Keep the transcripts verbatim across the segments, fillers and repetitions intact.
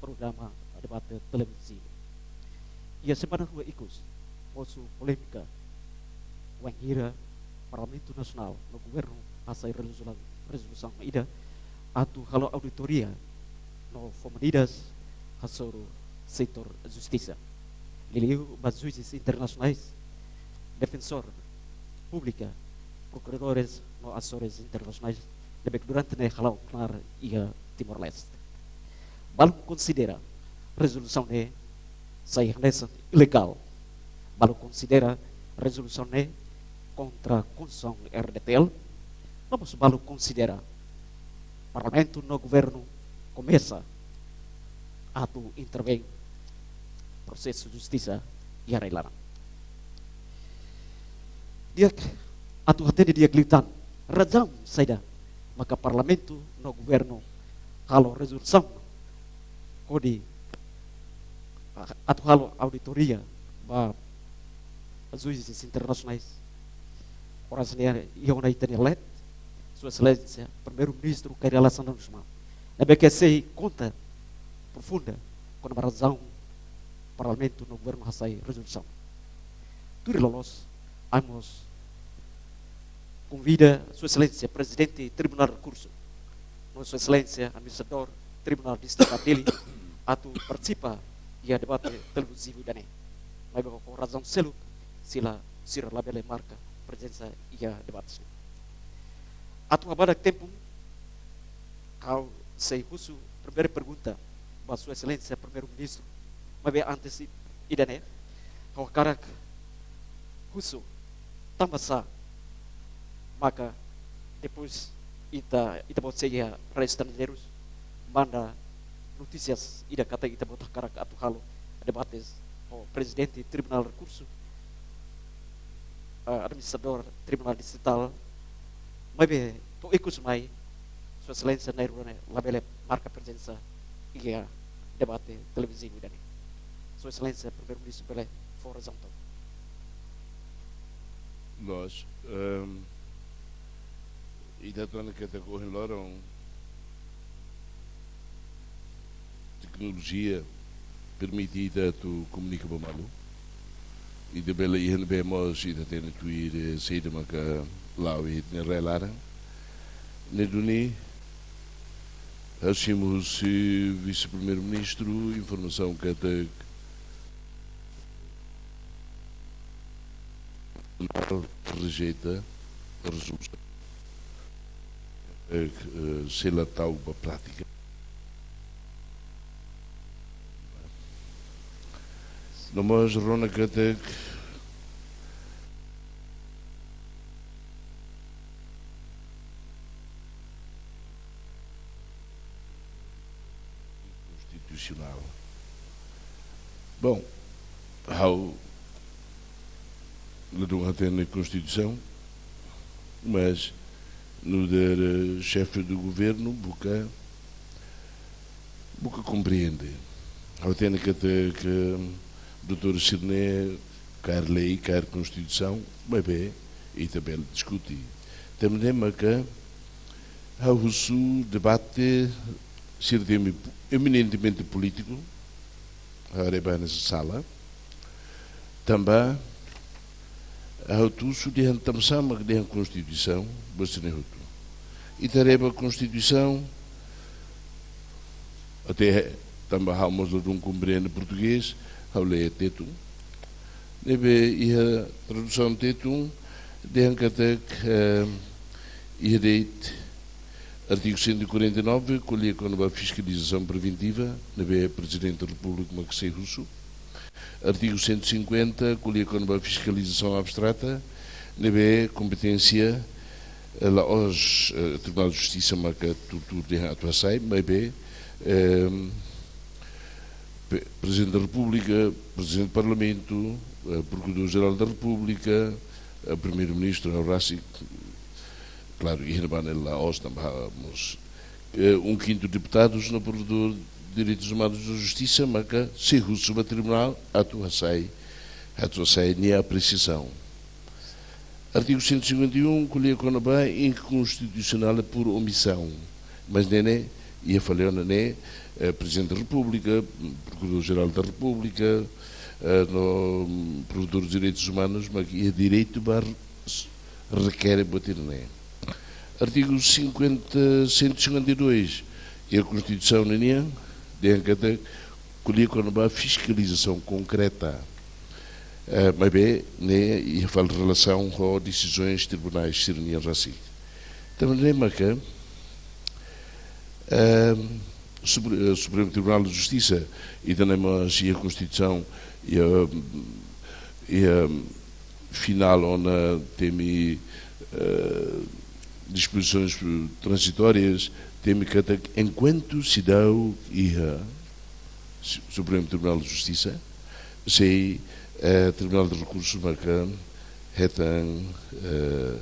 programa debate televizivu. Iha semana rua ikus, mosu polémika wainhira Parlamentu Nasionál no Governu hasai rezolu-, rezolusaun ida atu halo auditoria no fó medidas hasoru setór justisa. Liuliu ba juízes internasionais, defensór públika, prokuradores no asesores internasionais ne'ebé durante ne'e hala'o knaar iha Timor-Leste. Balu konsidera rezolusaun ne'e sai hanesan ilegál. Balu konsidera rezolusaun ne'e kontra Konstituisaun R D T L. No mós balu konsidera Parlamentu no Governu komesa atu intervein prosesu justisa iha rai-laran. Di'ak, atu hatene di'ak liután, razaun saida maka Parlamentu no Governu halo rezolusaun hodi atu halo auditoria ba juízes internasionais. Oras ne'e iha ona ita-nia leet, Sua Exelénsia Primeiru-Ministru Kay Rala Xanana Gusmão, ne'ebé ke sei konta profunda kona-ba razaun Parlamentu no Governu hasai rezolusaun. Tuir loloos, ami mós konvida Sua Exelénsia Prezidente Tribunál Rekursu no Sua Exelénsia Administradór Tribunál Distritál Dili atu partisipa iha debate televizivu ida-ne'e. Maibé ho razaun seluk, sira, sira labele marka prezensa iha debate ne'e. Atu habadak tempu, ha'u sei husu primeiru pergunta ba Sua Exelénsia Primeiru-Ministru. Maibé antes i-, ida-ne'e, ha'u hakarak husu tanbasá maka depois ita, ita-boot sei iha rai estranjeirus manda notísias ida katak ita-boot hakarak atu halo debates ho Prezidente Tribunál Rekursu, ah, Administradór Tribunál Distritál, maibé to'o ikus mai Sua Exelénsia na'in-rua ne'e labele marka prezensa iha debate televizivu ida-ne'e. Sua Exelénsia Primeiru-Ministru bele fó razaun tomak. Loos, ehm, ita hatene katak ohin loron teknolojia permite ita atu komunika ba malu. Ita bele iha ne'ebé mós ita hatene tuir, eh, saida maka la'o iha ita-nia rai-laran. Ne'e duni, ha'u simu husi Vise-Primeiru-Ministru informasaun katak rejeita rezolusaun, eh, eh, sei la tau ba prátika. No mós rona katak konstitusionál. Bom, ha'u ladún hatene Konstituisaun, mas nu'udar, eh, xefe do governu buka, buka komprende. Ha'u hatene katak doutór sira-ne'e kaer lei, kaer Konstituisaun, maibé ita bele diskute. Tanba ne'e maka ha'u husu debate sira temi eminentemente polítiku, haree ba hanesan sala. Tanba ha'u husu dehan tanbasá mak dehan Konstituisaun, ba sira-ne'e hotu. Ita haree ba Konstituisaun, até tanba ha'u mós ladún komprende portugés, ha'u lee Tetun. Ne'ebé iha tradusaun Tetun, dehan katak, eh, iha de'it artigu cento e quarenta e nove, ko'alia kona-ba fiskalizasaun preventiva, ne'ebé Prezidente da Repúblika mak sei husu. Artigu cento e cinquenta, ko'alia kona-ba fiskalizasaun abstrata, ne'ebé kompeténsia, eh, la'ós, eh, Tribunál de Justisa maka tuur-tuur dehan atu hasai, maibé, ehm, Pe-, Prezidente da Repúblika, Prezidente do Parlamentu, eh, Prokuradór-Jerál da Repúblika, eh, Primeiru-Ministru, ha'u rasik, klaru, iha ne'ebá ne'e la'ós tanba mós, eh, um quinto deputadus no Prokuradór Direitus Umanus no Justisa, maka sei husu ba tribunál atu hasai, atu hasai nia apresiasaun. Artigu cento e cinquenta e um, ko'alia kona-ba inkonstitusionál por omisaun. Mas ne'e ne'e, iha fali ona ne'e, eh, Prezidente da Repúblika, Prokuradór-Jerál da Repúblika, eh, no, mm, Provedór de Direitos Humanos, mas iha direitu ba s-, rekere buat ida-ne'e. Artigu cinquenta, cento e cinquenta e dois, iha Konstituisaun nian, dehan katak ko'alia kona-ba fiskalizasaun konkreta. Eh, maibé, ne'e, iha fali relasaun ho desizaun tribunais sira-nian rasik. Tanba ne'e maka, ehm, Supre-, eh, Supremu Tribunál de Justisa, ita-nia mós iha Konstituisaun, iha, iha final ona temi, eh, dispozições transitórias, temi katak enkuantu seidauk iha Su-, Supremu Tribunál de Justisa, sei, eh, Tribunál de Rekursu maka hetan, eh,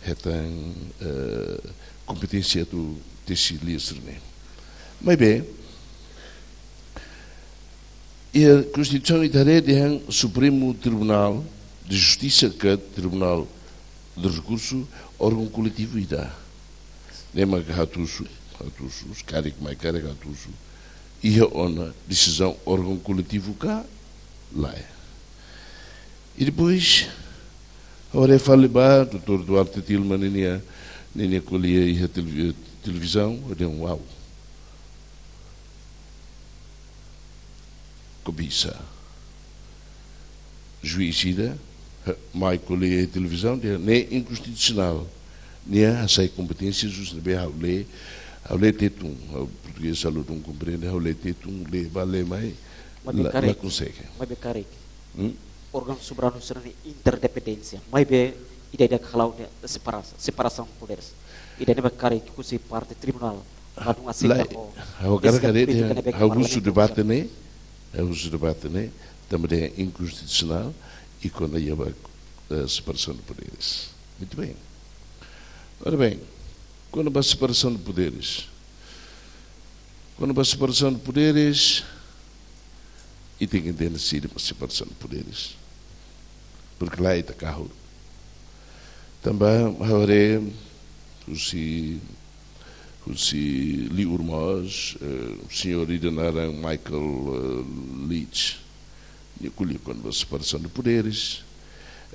hetan, eh, kompeténsia atu tesi lia sira-ne'e. Maibé, iha Konstituisaun ita haree dehan Supremu Tribunál de Justisa ka Tribunál de Rekursu órgaun koletivu ida. Ne'e maka hatusu, hatusu, karik mai karik hatusu. Iha ona desizaun órgaun koletivu ka lae. I depois, ha'u haree fali ba, doutór Duarte Tilman ninia, ninia ko'alia iha televi-, televizaun, ha'u dehan, uau. Kobisa. Juís ida, ha, mai ko'alia iha televizaun, dehan, ne'e inkonstitusionál. Nia hasai kompeténsia, juís ne'ebé ha'u lee, ha'u lee Tetun, ha'u portugés ha'u la dún komprende, ha'u lee Tetun, lee bá lee mai, Maibé la, karik, la konsege. Maibé karik. Hmm? Órgaun soberanu sira-nia interdependénsia. Maibé, ida-idak hala'o ne'e separa-, separasaun poderes. Ida-ne'e karik husi parte tribunál. Ah, ladún aseita lae, ho ha'u hakarak dehan, ha'u husu debate ne'e, ha'u husu debate ne'e, tanba dehan inkonstitusionál, i kona-ba, eh, separasaun de poderes. Muito bem. Ora bem, kona-ba separasaun de poderes. Kona-ba separasaun de poderes, ita tenke entende saida mak separasaun de poderes. Porke lae ita kahur. Tanba ha'u haree husi, husi li'ur mós, eh, señór ida naran Michael, eh, Leach. Nia ko'alia kona-ba separasaun de poderes.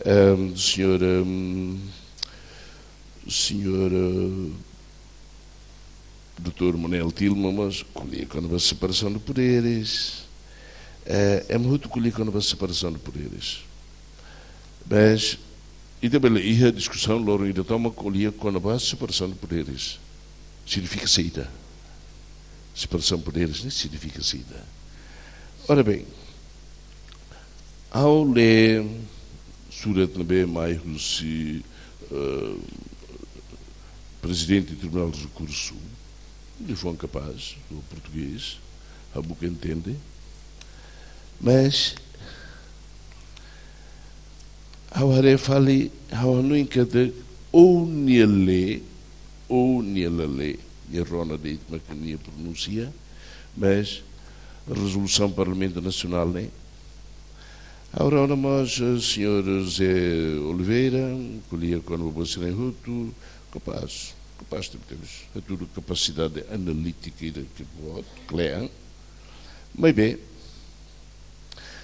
Ehm, señór, ehm, señór, eh, doutór Manuel Tilman mós ko'alia kona-ba separasaun de poderes. Eh, ema hotu ko'alia kona-ba separasaun de poderes. Mas, ita bele iha diskusaun loron ida tomak ko'alia kona-ba separasaun de poderes. Signifika saida? Separasaun de poderes ne'e signifika saida? Ora bem, ha'u lee surat ne'ebé mai husi, eh, Prezidente Tribunál de Rekursu, liafuan kapás, ho portugés, ha'u buka entende. Mas, ha'u haree fali, ha'u hanoin katak, ou nia lee, ou nia la lee, nia rona de'it mak nia pronunsia, mas rezolusaun Parlamentu Nasionál ne'e, ha'u rona mós, eh, señór José Oliveira, ko'alia kona-ba buat sira-ne'e hotu, kapás, kapás tebetebes, hatudu kapasidade analítika ida ke boot, kle'an. Maibé,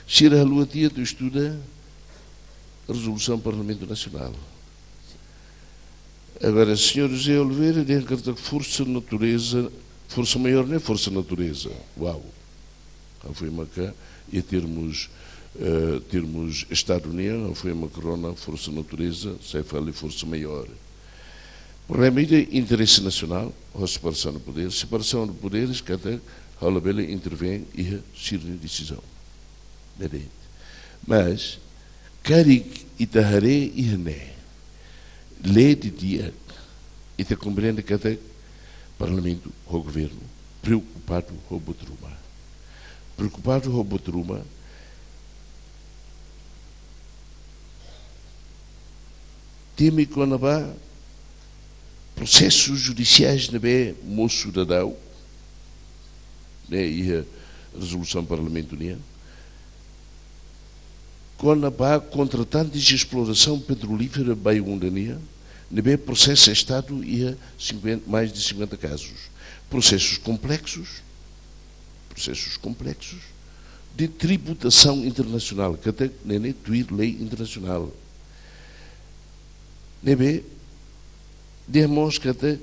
sira haluha tiha atu estuda rezolusaun Parlamentu Nasionál. Agora, señór José Oliveira dehan katak forsa natureza, forsa maiór ne'e forsa natureza. Uau. Ha'u foin maka, iha termus, eh, termus Estadu nian, ha'u foin maka rona forsa natureza, sai fali forsa maiór. Problema ida interese nasionál, ho separasaun de poderes, separasaun de poderes, katak ha'u labele intervein iha sira-nia desizaun. Ne'e de'it. Mas, karik ita haree iha ne'e, lee didi'ak, ita komprende katak Parlamentu ho Governu preokupadu ho buat ruma. Preokupadu ho buat ruma, temi kona-ba prosesus judisiais ne'ebé mosu daudaun, ne'e iha rezolusaun Parlamentu nian. Kona-ba kontratantes de exploração petrolífera Bayu-Undan nian, ne'ebé prosesa Estadu iha cinquenta, mais de cinquenta casos. Prosesus kompleksus, prosesus kompleksus de tributasaun internasionál, katak ne'e ne'e tuir lei internasionál. Ne'ebé demostra katak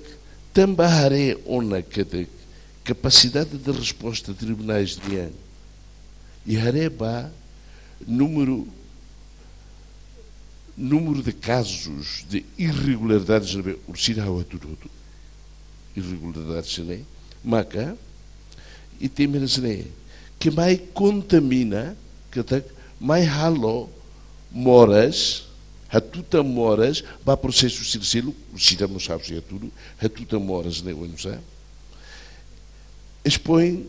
tanba haree ona katak kapasidade de resposta tribunais nian, i haree ba númeru, númeru de kazus de irregularidades ne'ebé orsida ha'u hatudu hotu, irregularidades ne'e, maka ita merese ne'e, ke mai kontamina, katak mai halo moras, hatutan moras ba prosesu sira seluk, orsida mós ha'u sei hatudu, hatutan moras ne'e oinsá, espoin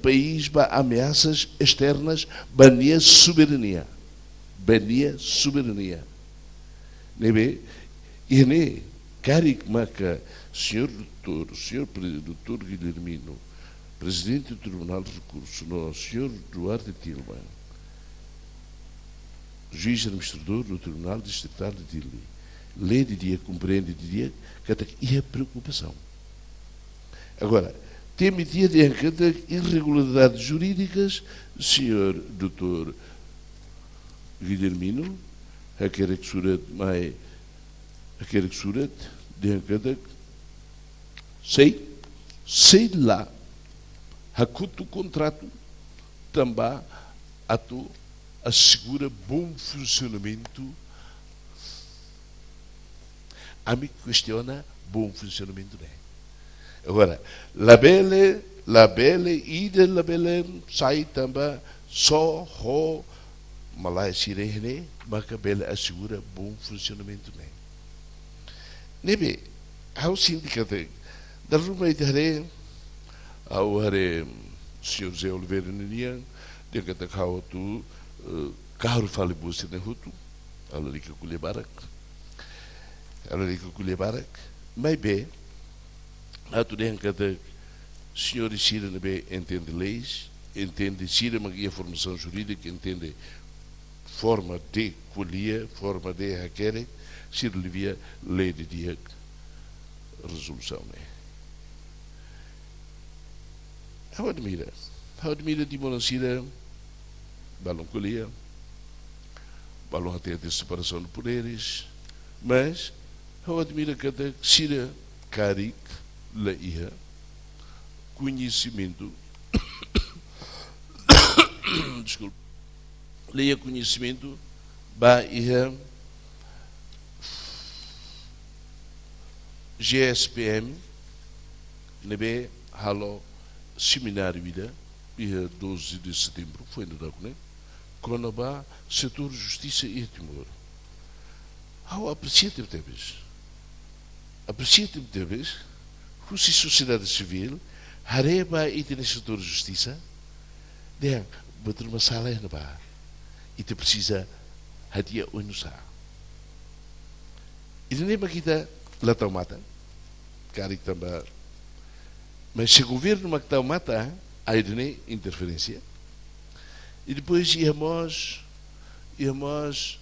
país ba ameasas esternas ba nia soberania, ba nia soberania. Ne'ebé, iha ne'e, karik maka señór doutór, señór pre-, doutór Guilhermino, prezidente do Tribunál de Rekursu, no señór Duarte Tilman, juís administradór do Tribunál Distritál de Dili, lee didi'ak, komprende didi'ak katak iha preokupasaun. Agora, temi tiha dehan katak irregularidades jurídikas, señór doutór Guilhermino, hakerek surat mai, hakerek surat dehan katak sei, sei la hakotu kontratu tanba atu asegura bom funsionamentu. Ami kestiona bom funsionamentu ne'e. Agora, labele, labele, ida labele sai tanba só ho malae sira ne'e maka bele asegura bom funsionamentu ne'e. Ne'ebé, ha'u sente katak, dala ruma ita haree, ha'u haree señór José Oliveira ninian, dehan katak ha'u atu, eh, kahur fali buat sira-ne'e hotu, ha'u lalika ko'alia barak. Ha'u lalika ko'alia barak. Maibé, atu dehan katak señór sira ne'ebé entende leis, entende sira mak iha formasaun jurídika, entende forma de ko'alia, forma de hakerek, sira lia lee didi'ak rezolusaun ne'e. Ha'u admira. Ha'u admira timoroan sira, balun ko'alia, balun hatete separasaun de poderes, mas ha'u admira katak sira karik la iha koñesimentu, deskulpa, la iha koñesimentu ba iha G S P M ne'ebé halo semináriu ida iha doze de setembro, foin dadauk ne'e, kona-ba setór justisa iha Timor. Ha'u apresia tebetebes. Apresia tebetebes husi sosiedade sivíl haree ba ita-nia setór justisa, dehan buat ruma sala iha ne'ebá. Ita presiza hadi'a oinsá. Ida-ne'e mak ita la tau matan, karik tanba, mas se governu mak tau matan, ida-ne'e interferénsia. I depois iha mós, iha mós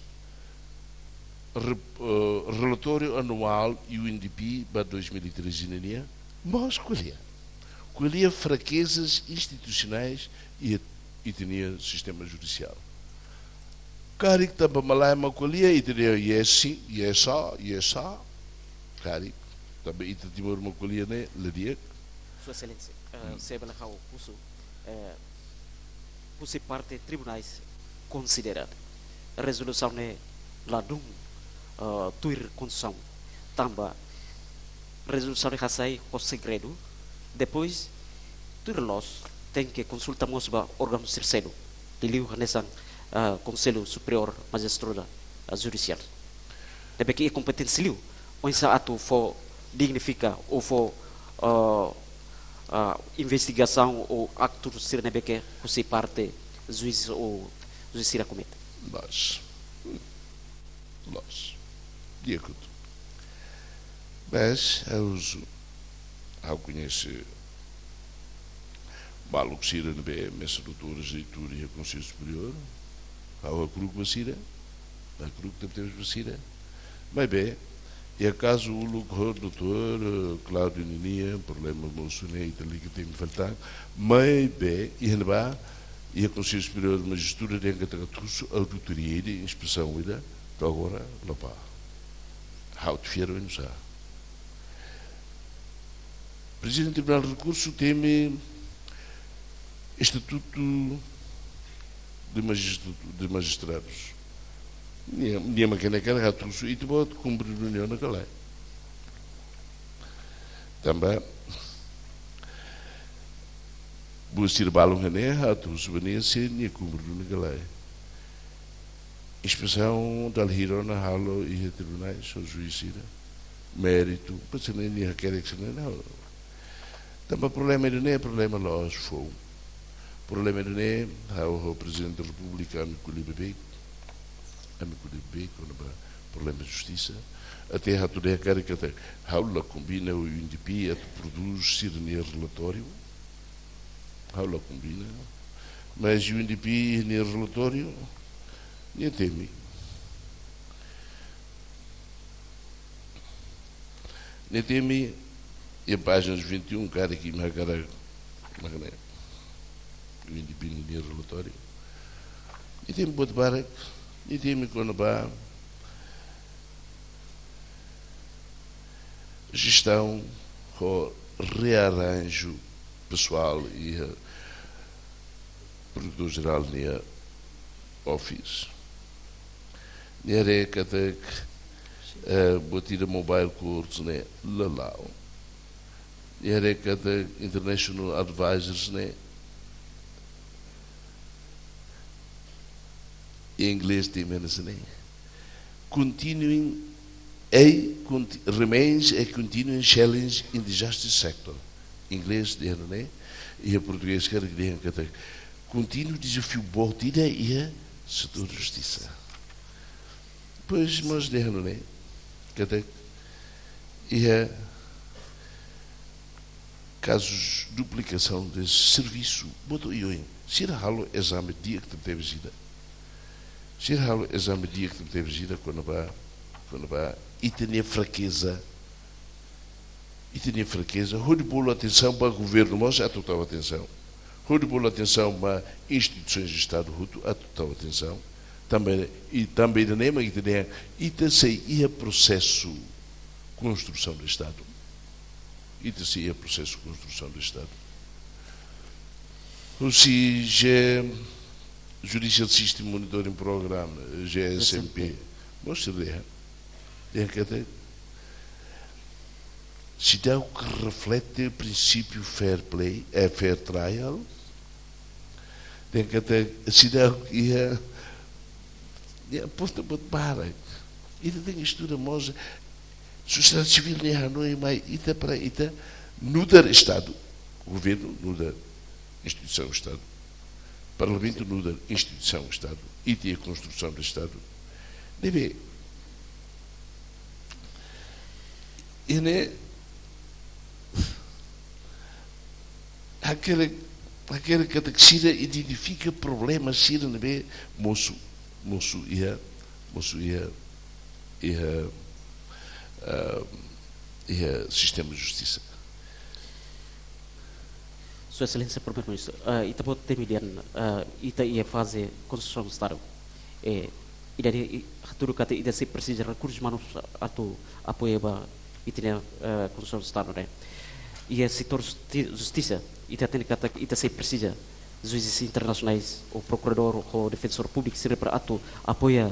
re-, eh, relatóriu anuál U N D P ba dois mil e treze nian, mós ko'alia. Ko'alia fraquezas institucionais iha ita-nia sistema judisiál. Karik tanba malae mak ko'alia, ita dehan yes, yes, yes. Karik tanba ita Timor mak ko'alia ne'e la di'ak. Sua Exelénsia, eh, se bele ha'u husu, eh, husi parte tribunais konsidera rezolusaun ne'e ladún, eh, tuir konstituisaun, tanba rezolusaun ne'e hasai ho segredu, depois tuir loos tenke konsulta mós ba órgaun sira seluk, liuliu hanesan, eh, Konsellu Superiór Majistratura, eh, Judisiál. Ne'ebé ke iha kompeténsia liu, oinsá atu fó dignifika ou fó, ah, ah, investigasaun ou aktu sira ne'ebé ke husi parte juís ou juís sira komete. Loos. Loos. Di'ak hotu. Mas, ha'u husu, ha'u koñese maluk sira ne'ebé mesak doutór, reitór iha Konsellu Superiór. Ha'u hakru'uk ba sira, hakru'uk tebetebes ba sira. Maibé, Iha kazu uluk ho doutór, eh, Cláudio ninia, problema mosu ne'e, ita lalika temi fali tan. Maibé, iha ne'ebá, iha Konsellu Superiór de Majistradura dehan katak atu husu auditoria ida, inspesaun ida, to'o agora, la ba. Ha'u atu fiar oinsá. Prezidente Tribunál Rekursu temi Estatutu de Magistratu-, de Majistradus. Nia, nia mak ne'e karik atu husu, ita-boot kumpre duni ona ka lae. Tanba buat sira balun hanesan atu husu ba nia se nia kumpre duni ka lae. Inspesaun dala hira ona halo iha tribunais, ho juís sira. Méritu, pa sira-ne'e nia hakerek sira-ne'e, la. Tanba problema ida-ne'e, problema la'ós foun. Problema ida-ne'e, ha'u ho Prezidente Repúblika ami ko'alia beibeik. Ami ko'alia beibeik kona-ba problema justisa. Até ha'u atu dehan karik katak ha'u la konvida UNDP atu prodús sira-nia relatóriu. Ha'u la konvida. Mas UNDP nia relatóriu, nia temi. Nia temi, iha pájina vinte e um, karik imi hakarak, mak ne'e, UNDP nia relatóriu. Nia temi buat barak, nia temi kona-ba jestaun ho rearranju pesoál iha Prokuradór Jerál nia office. Nia haree katak, eh, buat ida mobile courts ne'e la la'o. Nia haree katak international advisors ne'e, em inglês temi hanesan ne'e, continuing a conti-, remains a continuing challenge in the justice sector. Inglés dehan ne'e, iha portugés karik dehan katak kontinua dezafiu boot ida iha setór justisa. Depois mós dehan ne'e, katak iha kazus duplikasaun de servisu, boot oioin. Sira halo ezame di'ak tebetebes ida. Sira halo ezame di'ak tebetebes ida kona-ba, kona-ba ita-nia frakeza. Ita-nia frakeza, hodi bolu atensaun ba governu mós atu tau atensaun. Hodi bolu atensaun ba instituisoens de Estadu hotu atu tau atensaun. Tanba, i tanba ida-ne'e mak ita dehan, ita sei iha prosesu konstrusaun de Estadu. Ita sei iha prosesu konstrusaun de Estadu. Husi J-, Judicial System Monitoring Program, J S M P. J S M P. Mós sira dehan. Dehan katak seidauk reflete prinsípiu fair play, eh, fair trial. Dehan katak seidauk iha, iha pontu buat barak. Ita tenke estuda mós sosiedade sivíl nia hanoin mai ita para ita nu'udar Estadu. Governu nu'udar instituisaun Estadu. Parlamentu nu'udar instituisaun Estadu. Ita iha konstrusaun de Estadu. Ne'ebé, ida-ne'e hakerek, hakerek katak sira identifika problema sira ne'ebé mosu, mosu iha, mosu iha, iha, ah, iha sistema justisa. Sua Exelénsia Primeiru-Ministru, ah, ita-boot temi dehan, ah, ita iha faze konstrusaun Estadu. Eh, ida-ne'e, i, hatudu katak ita sei presiza rekursus umanus atu apoia ba ita-nia, eh, konstrusaun Estadu ne'e. Iha setór justi-, justisa, ita hatene katak ita sei presiza juízes internasionais, ou prokuradór, ou defensór públiku sira para atu apoia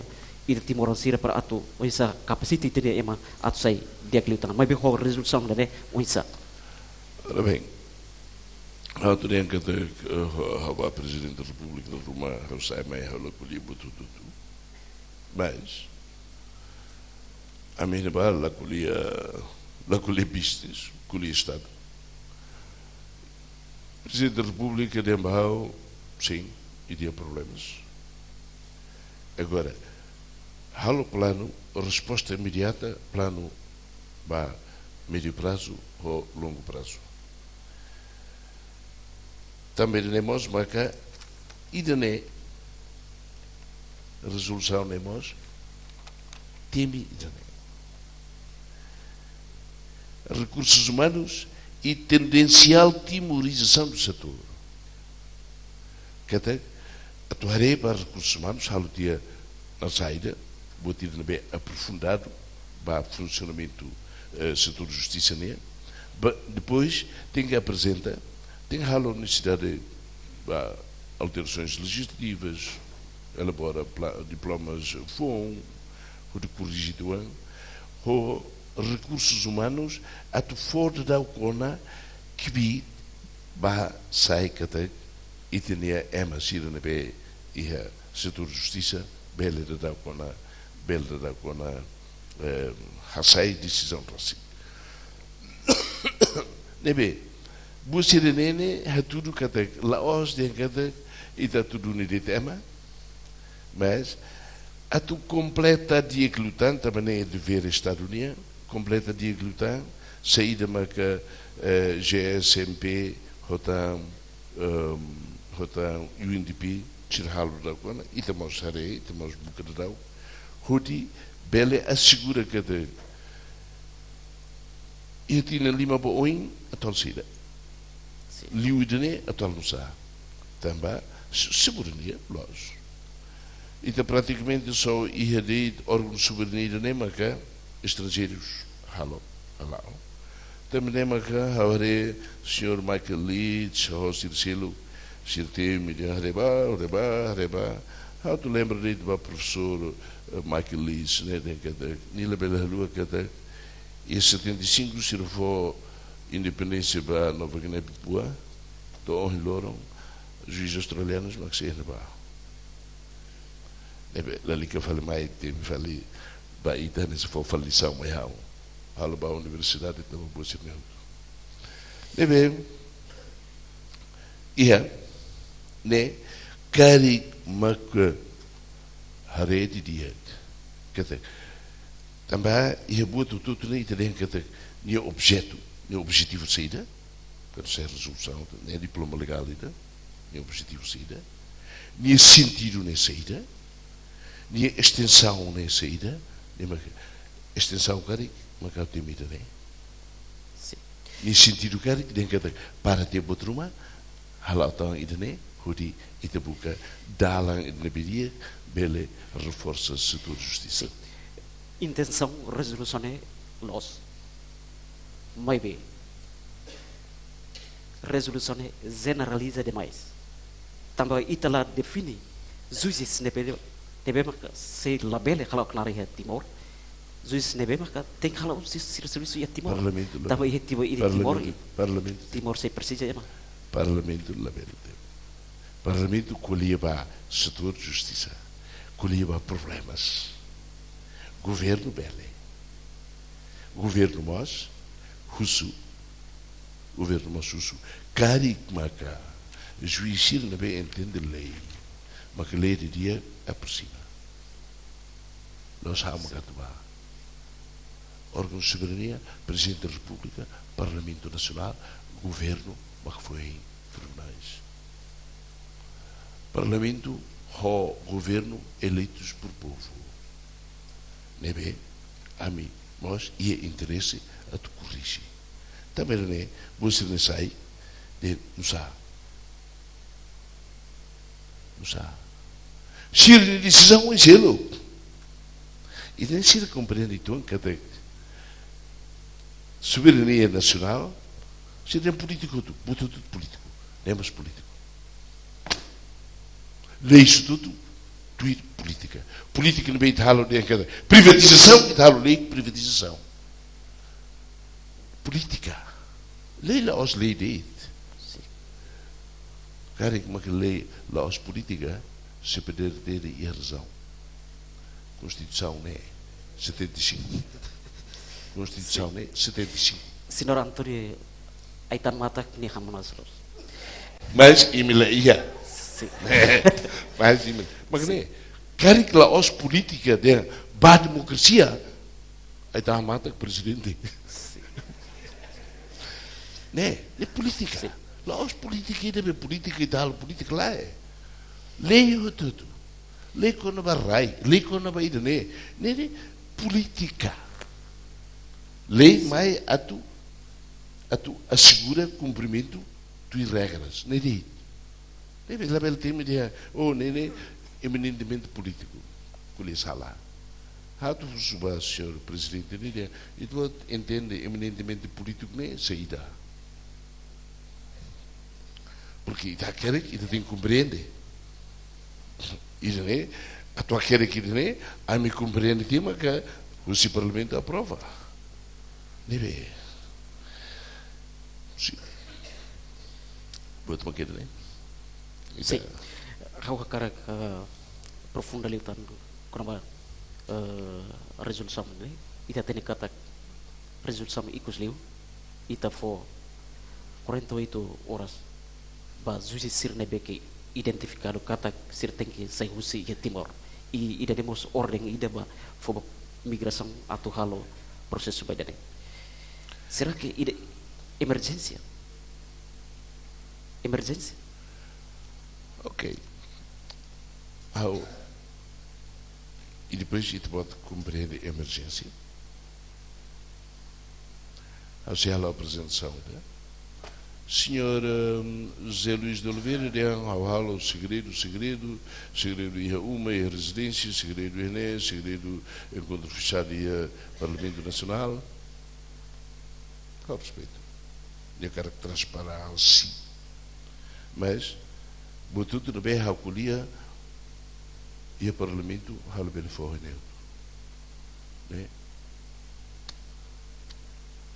ita timoroan sira para atu oinsá kapasita ita-nia ema atu sai di'ak liután. Maibé ho rezolusaun ida-ne'e oinsá? Ora bem, ha'u hatene katak, eh, ha'u ba Prezidente Repúblika ruma, ha'u sai mai, ha'u la ko'alia buat hotu-hotu. Mas ami ne'ebá la ko'alia, la ko'alia business, ko'alia Estadu. Prezidente Repúblika dehan ba ha'u, sin, ita iha problemas. Agora, halo planu, resposta imediata, planu ba médiu prazu ou longu prazu. Tanba ida-ne'e mós, maka ida-ne'e, rezolusaun ne'e mós temi ida-ne'e. rekursus umanus i tendensiál timorizasaun do setór. Katak, atu haree ba rekursus umanus, halo tiha naran saida, buat ida ne'ebé aprofundadu ba funsionamentu, eh, setór justisa nian. Ba, depois, tenke aprezenta, tenke halo nesesidade ba alterasoens lejizlativas, elabora pla-, diplomas foun, hodi korrije uitoan, ho rekursus umanus, atu fó daudaun ona kbiit ba sai katak ita-nia ema sira ne'ebé iha setór justisa, bele daudaun ona, bele daudaun ona, eh, hasai desizaun rasik. Ne'ebé, buat sira-ne'e ne'e hatudu katak, la'ós dehan katak, ita atu duni de'it ema, mas atu kompleta di'ak liután, tanba ne'e devér Estadu nian, kompleta di'ak liután, saida maka, eh, G S M P, ho tan, ehm, ho tan U N D P, sira halo daudaun ona, ita mós haree, ita mós buka daudaun, hodi bele asegura katak iha tinan lima ba oin atuál saida. Sin. Liu ida-ne'e atuál nusá. Tanba, se-, soberania, loos. Ita pratikamente só iha de'it órgaun soberania ida-ne'e maka estranjeirus halo, hala'o. Tanba ne'e maka ha'u haree señór Michael Leach, ho sira seluk, sira temi dehan haree ba, haree ba, haree ba. Ha'u atu lembra de'it ba profesór, eh, Michael Leach, ne'e dehan katak, nia labele haluha katak, iha setenta e cinco sira fó independénsia ba Nova Guiné-Bissau, to'o ohin loron, juís australianus mak sei iha ne'ebá. Ne'ebé, lalika fali mai, temi fali ba ita hanesan fó fali lisaun mai ha'u. Halo ba universidade, tama buat sira-ne'e. Ne'ebé, iha, ne'e, karik maka haree didi'ak. Katak, tanba iha buat hotu-hotu ne'e ita dehan katak nia objetu, nia objetivu saida, katak sai rezolusaun, ne'e diploma legál ida, nia objetivu saida, nia sentidu ne'e saida, nia estensaun ne'e saida, nia maka, estensaun karik, maka temi ida-ne'e. Sin. Nia sentidu karik dehan katak para tiha buat ruma, hala'o tan ida-ne'e, hodi ita buka dalan ida ne'ebé di'ak, bele reforsa setór justisa. Sin. Intensaun rezolusaun ne'e loos. Maibé, rezolusaun ne'e jeneraliza demais. Tanba ita la define juízes ne'ebé, ne'ebé maka sei labele hala'o klaru iha Timor. Juízes ne'ebé maka tenke hala'o sira servisu iha Timor. Parlamentu la. Tanba iha Timor, iha Timor, Parlamentu, Parlamentu. Timor sei presiza ema. Parlamentu labele. Parlamentu ko'alia ba setór justisa, ko'alia ba problemas. Governu bele. Governu mós husu. Governu mós husu. Karik maka juís sira ne'ebé entende lei, maka lei di'ak aprezia. Loos, ha'u maka atu ba. Órgaun soberania, Prezidente da Repúblika, Parlamentu Nasionál, Governu, maka foin tribunais. Parlamentu ho Governu eleitus por povu. Ne'ebé, ami mós iha interese atu korrije. Tanba ne'e, buat sira-ne'e sai, dehan nusá. Nusá. Sira-nia desizaun oin seluk. Entaun sira komprende uitoan katak soberania nasionál, sira dehan polítiku hotu, buat hotu polítiku, ne'e mós polítiku. Lei hotu-hotu, tuir polítika. Polítika ne'ebé ita halo dehan katak privatizasaun, ita halo lei privatizasaun. Polítika. Lei la'ós lei de'it. Sin. Karik maka lei la'ós polítika, se P D R T iha razaun. Konstituisaun ne'e setenta e cinco. Konstituisaun ne'e setenta e cinco. Señór António, ai-tan matak nia hamonas loos. Mas imi la iha. Sin. Mas imi. Mak ne'e, karik la'ós polítika dehan ba demokrasia, ai-tan matak prezidente. Sin. Ne'e, ne'e polítika. Sin. La'ós polítika ida be polítika ida halo polítika lae. Lei hotu-hotu. Lei kona-ba rai, lei kona-ba ida-ne'e. Ne'e, ne'e polítika. Lei mai atu atu asegura kumprimentu tuir regras, ne'e de'it. Ne'ebé labele temi dehan, oh, ne'e, ne'e eminentemente polítiku, ko'alia sala. Atu husu ba señór prezidente ne'e dehan, ita-boot entende eminentemente polítiku ne'e saida? Porque ita hakerek, ita tenke komprende. Ida-ne'e, atu hakerek ida-ne'e, ami komprende tiha maka husi Parlamentu aprova. Ne'ebé. Sin. Buat mak ida-ne'e. Ita Sin. Ha'u hakarak, eh, aprofunda liután kona-ba, eh, rezolusaun ne'e. Ita hatene katak rezolusaun ikus liu, ita fó quarenta e oito horas ba juís sira ne'ebé ke identifikadu katak sira tenke sai husi iha Timor. I ida-ne'e mós orden ida ba fó ba migrasaun atu halo prosesu ba ida-ne'e. Será que ida emerjénsia? Emerjénsia? Ok. Ha'u, i depois ita-boot komprende emerjénsia. Ha'u sei halo aprezentasaun, né? Señór, ehm, José Luís de Oliveira dehan ha'u halo segredu, segredu, segredu iha uma, iha rezidénsia, segredu iha ne'e, segredu enkontru fechadu iha Parlamentu Nasionál. Ha'u respeita. Nia hakarak transparénsia. Mas buat hotu ne'ebé ha'u ko'alia iha Parlamentu, ha'u labele fó iha ne'e hotu. Ne'e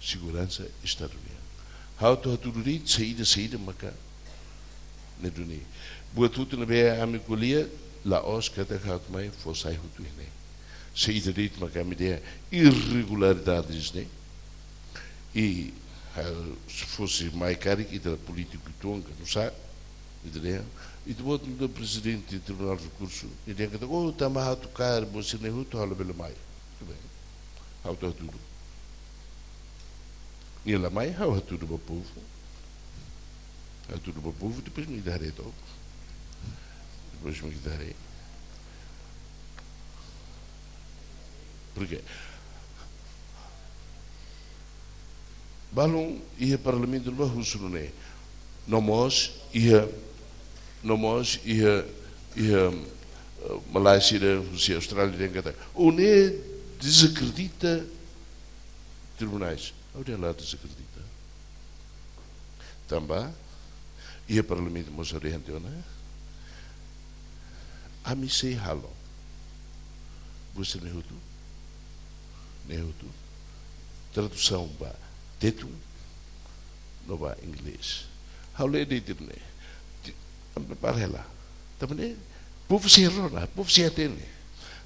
seguransa Estadu nian. Ha'u atu hatudu de'it saida, saida maka ne'e duni. Buat hotu ne'ebé ami ko'alia, la'ós katak ha'u atu mai fó sai hotu iha ne'e. Saida de'it maka ami dehan irregularidades ne'e. I, eh, se fosse mai karik ita polítiku uitoan ka nusá, ita dehan, ita-boot nu'udar prezidente Tribunál Rekursu, ita dehan katak, oh, tanba ha'u atu kaer buat sira-ne'e hotu ha'u labele mai. Tudo bem. Ha'u atu hatudu. Nia la mai, ha'u hatudu ba povu. Hatudu ba povu, depois mak ita haree to'ok. Depois mak ita haree. Porquê? Balun iha Parlamentu ne'ebá husu nune'e. No mós iha, no mós iha, iha, eh, malae sira husi Austrália dehan katak, oh, ne'e dezakredita tribunais. Ha'u dehan la dezakredita. Tanba iha Parlamentu mós ha'u dehan tiha ona, ami sei halo buat sira-ne'e hotu, ne'e hotu, tradusaun ba Tetun no ba Inglés. Ha'u lee de'it ne'e. Ti-, ami prepara hela. Tanba ne'e, povu sei rona, povu sei hatene.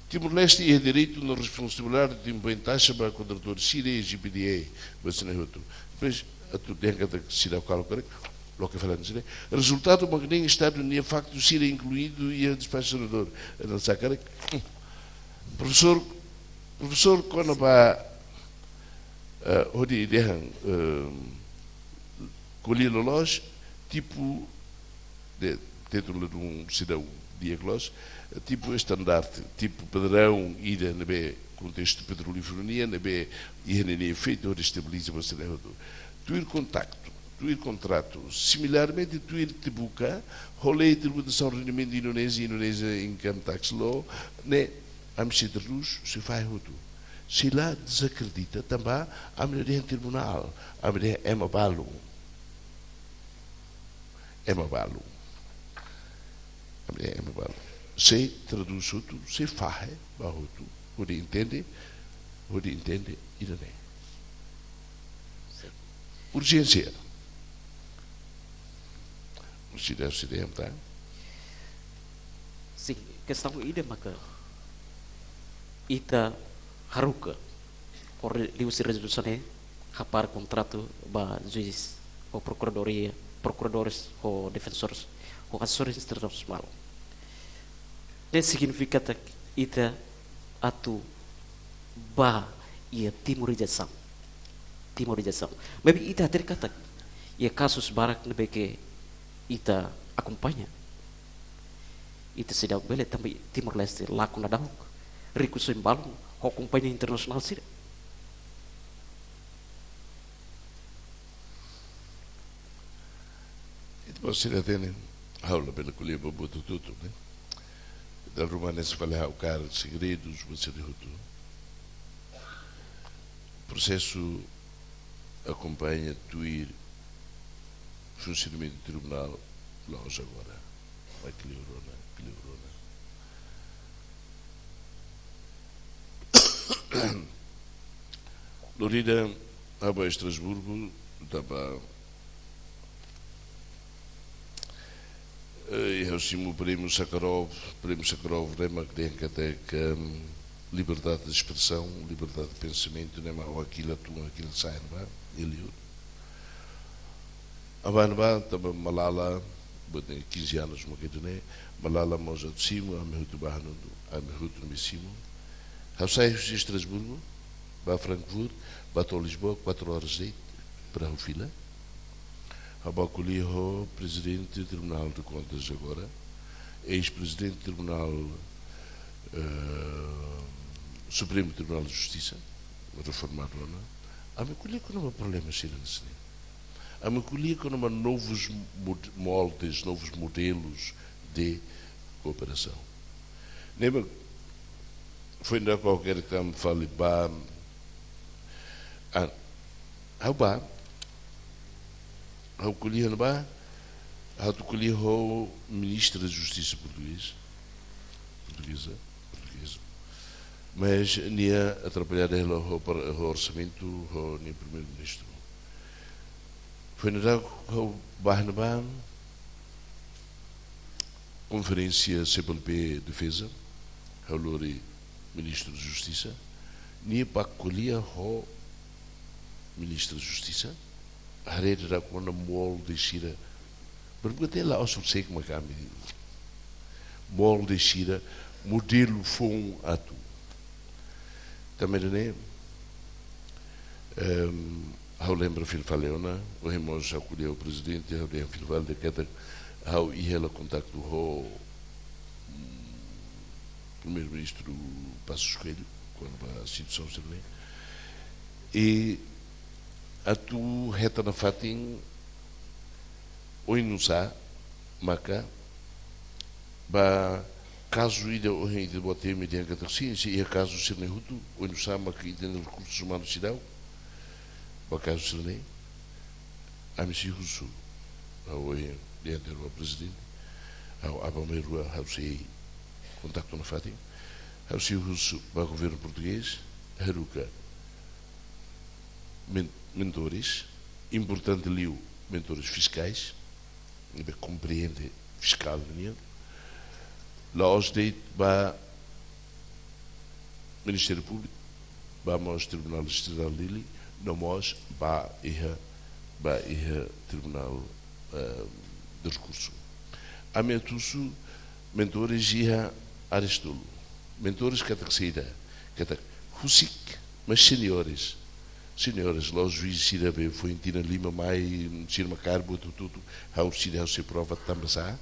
Timor-Leste iha direitu no responsabilidade de impõe taxa ba kontratór sira, G P D A, ba sira-ne'e hotu. Depois, atu dehan katak sira kalo korek, loke falando sira. Rezultadu mak ne'e Estadu nia faktu sira inkluídu iha despaxu sanadór. Entaun, sa korek. Profesór, profesór kona-ba, eh, hodi dehan, eh, ko'alia loloos, tipu, de, Tetun ladún seidauk di'ak loos, tipu estandarte, tipu padraun ida ne'ebé kontestu petrolíferu nian, ne'ebé iha ninia efeitu hodi estabiliza ba sira hotu. Tuir kontaktu, tuir kontratu, similarmente tuir tipu ka, ho lei tributasaun rendimentu Indonézia, Indonesia Income Tax Law, ne'e ami sei tradús, sei fahe hotu. Sei la dezakredita, tanba ami la dehan tribunál, ami dehan ema balun. Ema balun. Ami dehan ema balun. Sei tradús hotu, sei fahe ba hotu, hodi entende, hodi entende ida-ne'e. Urjénsia. Urjénsia, urjénsia, tá? Sin, kestaun ida maka ita haruka, ho re-, liuhusi rezolusaun ne'e, hapara kontratu ba juís, ho prokuradoria, prokuradores, ho defensores, ho asesores institusionais malu. Ne'e signifika katak ita atu ba iha timorizasaun. Timorizasaun. Maibé ita hatene katak iha kazus barak ne'ebé ke ita akompaña, ita seidauk bele tanba Timor-Leste lakon daudaun, rikusoin balun ho kompañia internasionál sira. Ó sira hatene, ha'u labele ko'alia ba buat hotu-hotu, ne'e? Dala ruma ne'e se fali ha'u kaer segredus ba sira hotu. Prosesu akompaña tuir funsionamentu tribunál la'ós agora. Mai kleur ona, kleur ona. Lori ida ha'u ba Estrasburgu, tanba, eh, ha'u simu prémiu Sakharov, prémiu Sakharov ne'e mak dehan katak, ehm, liberdade de expressão, liberdade de pensamento, ne'e mak hakilar tun, hakilar sa'e ne'ebá, Eliot. Ha'u bá ne'ebá, tanba Malala, buat ne'e quinze anos mak ida-ne'e, Malala mós atu simu, ami hotu bá hanoin, ami hotu ne'ebé simu. Ha'u sai husi Estrasburgu, bá Frankfurt, bá to'o Lisboa, quatro horas de'it, para ha'u fila. Ha'u bá ko'alia ho Prezidente Tribunál de Contas agora, eis-Prezidente Tribunál, eh, Supremu Tribunál de Justisa, reformadu ona. Ami ko'alia kona-ba problema sira-ne'e. Ami ko'alia kona-ba novus mod-, moldes, novus modelus de kooperasaun. Ne'ebé, foin dadauk ha'u hakarak fali bá, ah, ha'u bá, ha'u ko'alia ne'ebá, ha'u atu ko'alia ho Ministra Justisa portugeza, portugeza, portugeza. Mas nia atrapalladu hela ho par-, ho orsamentu, ho nia Primeiru-Ministru. Foin dadauk ha'u bá ne'ebá, konferénsia C P L P Defeza, ha'u lori Ministru Justisa, nia bá ko'alia ho Ministra Justisa, haree dadauk kona-ba molde sira. Pergunta la'ós husik mak ami. Molde sira, modelu foun atu. Tanba ne'e, ehm, ha'u lembra fila fali ona, ohin mós ha'u ko'alia ho Prezidente, ha'u dehan fila fali katak ha'u iha hela kontaktu ho, mm, Primeiru-Ministru Passos Coelho, kona-ba situasaun sira-ne'e. I atu hetan nafatin oinsá maka ba kazu ida ohin ita-boot temi dehan katak sin, se iha kazu sira-ne'e hotu, oinsá maka ita-nia rekursus umanus seidauk ba kazu sira-ne'e. Ami sei husu, ha'u ohin dehan ba Prezidente, ha'u aban-bainrua ha'u sei kontaktu nafatin, ha'u sei husu ba governu portugés, haruka men-, mentores, importante liu mentores fiskais, ne'ebé komprende fiskál nian. La'ós de'it ba Ministériu Públiku, bá mós Tribunál Distritál Dili, no mós bá iha, bá iha Tribunál, eh, de Rekursu. Ami atu husu mentores iha áreas tolu. Mentores katak saida, katak husik, mas seniores. Seniores, la'ós juís sira be foin tinan lima mai, sira mak kaer buat hotu-hotu, ha'u sira ha'u sei prova tanba sá,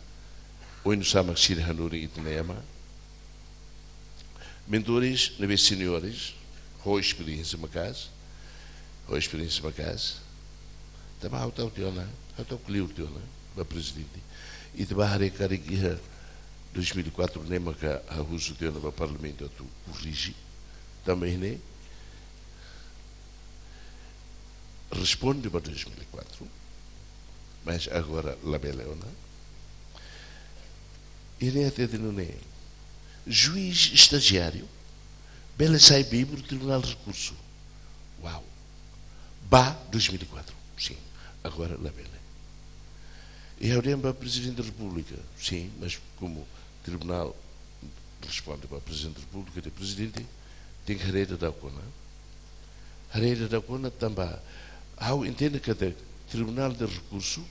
oinsá mak sira hanorin ita-nia ema. Mentores ne'ebé seniores, ho esperiénsia maka'as, ho esperiénsia maka'as. Tanba ha'u tau tiha ona, ha'u tau ko'alia tiha ona ba Prezidente. Ita bá haree karik iha dois mil e quatro ne'e maka ha'u husu tiha ona ba Parlamentu atu korrije. Tanba ne'e, responde ba dois mil e quatro, mas agora labele ona. I ne'e até de nune'e, juís estajiáriu bele sai membru Tribunál de Rekursu. Uau! Ba dois mil e quatro, sin. Agora labele. I ha'u dehan ba Prezidente da Repúblika, sin, mas komu tribunál responde ba Prezidente da Repúblika, dehan Prezidente, tenke haree dadauk ona. Haree dadauk ona tanba ha'u entende katak Tribunál de Rekursu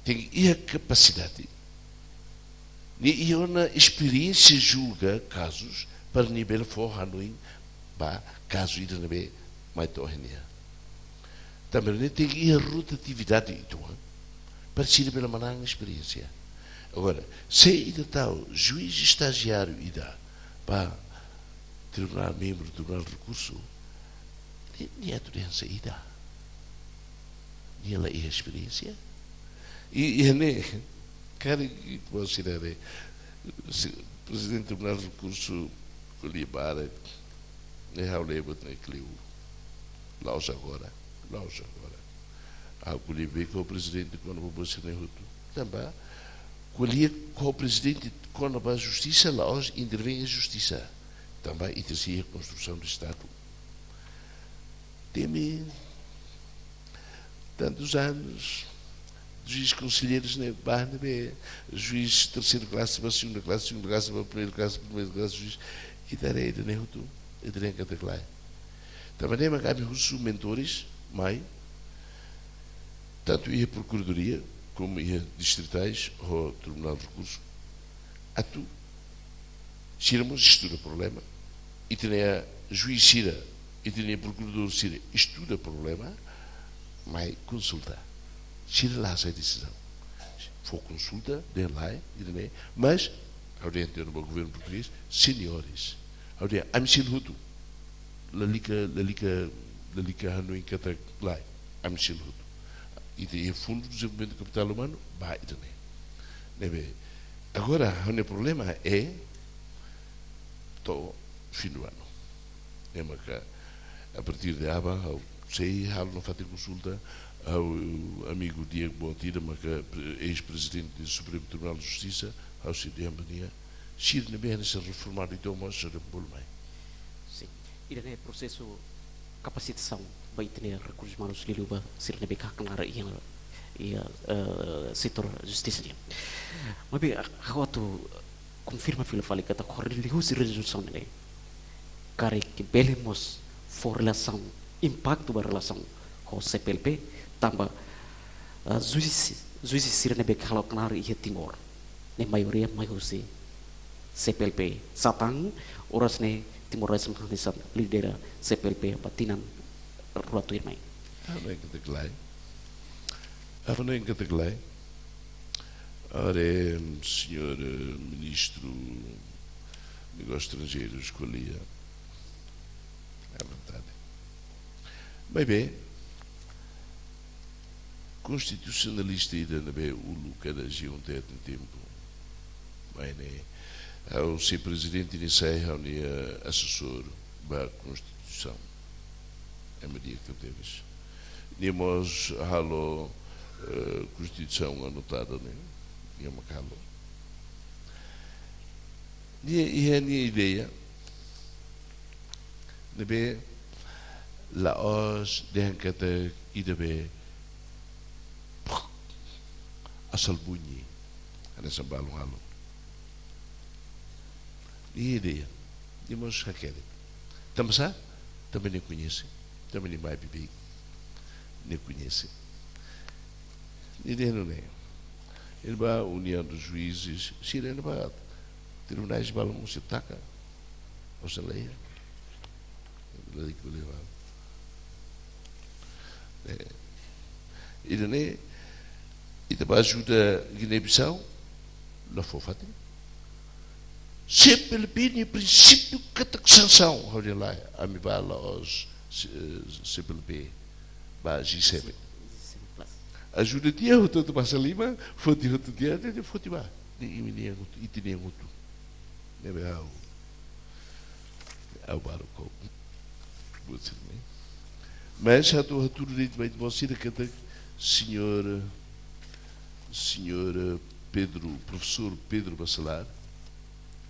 tenke iha kapasidade, nia iha ona esperiénsia julga kazus para nia bele fó hanoin ba kazu ida ne'ebé mai to'o iha nia. Tanba ne'e tenke iha rotatividade uitoan, para sira bele manán esperiénsia. Agora, se ita tau juís estajiáriu ida ba tribunál, membru Tribunál de Rekursu, nia, nia atu dehan saida? Nia la iha esperiénsia? I, i ne'e, karik ita-boot sira haree, se, Prezidente Tribunál Rekursu ko'alia barak, ne'e ha'u leba tiha ona kleur. La'ós agora, la'ós agora. Ha'u ko'alia barak ho prezidente kona-ba buat sira-ne'e hotu. Tanba, ko'alia ho prezidente kona-ba justisa la'ós intervein iha justisa. Tanba, ita sei iha konstrusaun de Estadu. Temi tantos anos, juís konselleiru ne'e ba ne'ebé, juís terseira klase ba segunda klase, segunda klase ba primeira klase, primeira klase, juís, ita haree ida-ne'e hotu, ita haree katak lae. Tanba ne'e mak ami husu mentores mai, tantu iha prokuradoria, komu iha distritais, ho Tribunál Rekursu, atu sira mós estuda problema, ita-nia juís sira, ita-nia prokuradór sira estuda problema, mai konsulta. Sira la hasai desizaun. Fó konsulta, dehan lae, ita-nia, mas, ha'u dehan tiha ona ba governu portugés, seniores. Ha'u dehan, ami sira hotu. Lalika, lalika, lalika hanoin katak lae, ami sira hotu. Ita iha Fundu Dezenvolvimentu Kapitál Umanu, ba ita-nia. Ne'ebé, agora, ha'u-nia problema é, to'o fim do ano. Ne'e maka, a partir de aban, ha'u sei halo nafatin konsulta, ha'u amigu di'ak boot ida maka pre-, eis-prezidente do Supremo Tribunal de Justiça, ha'u sei dehan ba nia, sira ne'ebé hanesan reformadu ita mós sei bolu mai. Sin. Ida-ne'e prosesu kapasitasaun ba ita-nia rekursus umanus liuliu ba sira ne'ebé ka knaar iha, iha, eh, setór justisa nian. Maibé, ha'u atu konfirma fila fali katak ho liuhusi rezolusaun ne'e, karik bele mós fó relasaun, impaktu ba relasaun ho C P L P, tanba, eh, juís, juís sira ne'ebé ka halo knaar iha Timor, ne'e maioria mai husi C P L P. Satán, oras ne'e Timor-Leste mak hanesan lidera C P L P ba tinan rua tuirmai. Ha'u hanoin katak lae. Ha'u hanoin katak lae. Haree, señór, eh, ministru Negósius Estranjeirus ko'alia, à vontade. Maibé, konstitusionalista ida ne'ebé uluk kada G um T N tempu. Mai ne'e, ha'u sei prezidente nia sai ha'u-nia asesór ba konstituisaun. Ema di'ak tebes. Nia mós halo, eh, konstituisaun anotada ne'e, nia mak halo. Nia iha nia ideia, ne'ebé la'ós dehan katak ida be asal bunyi, hanesan balun halo. Nia ideia, nia mós hakerek. Tanba sá, tanba nia koñese, tanba nia mai bibi, nia koñese. Nia dehan nune'e, nia ba União dos Juízes, sira nia ba tribunais balun mós taka, ou seja, lei, lei que leva. Eh, ida-ne'e, ita ba ajuda Guiné-Bissau, la fó fatin. C P L P nia prinsípiu katak sansaun, ha'u dehan lae, ami ba la'ós, eh, C P L P, ba G seven. Ajuda tiha hotu-hotu ba Salima, foti hotu tiha, tiha, tiha, foti ba. Nia, nia, nia, ita-nia hotu. Ne'ebé ha'u, ha'u balu ko. Buat sira-ne'e. Mas ha'u atu hatudu de'it ba ita-boot sira katak señór, señór Pedro, profesór Pedro Bacelar,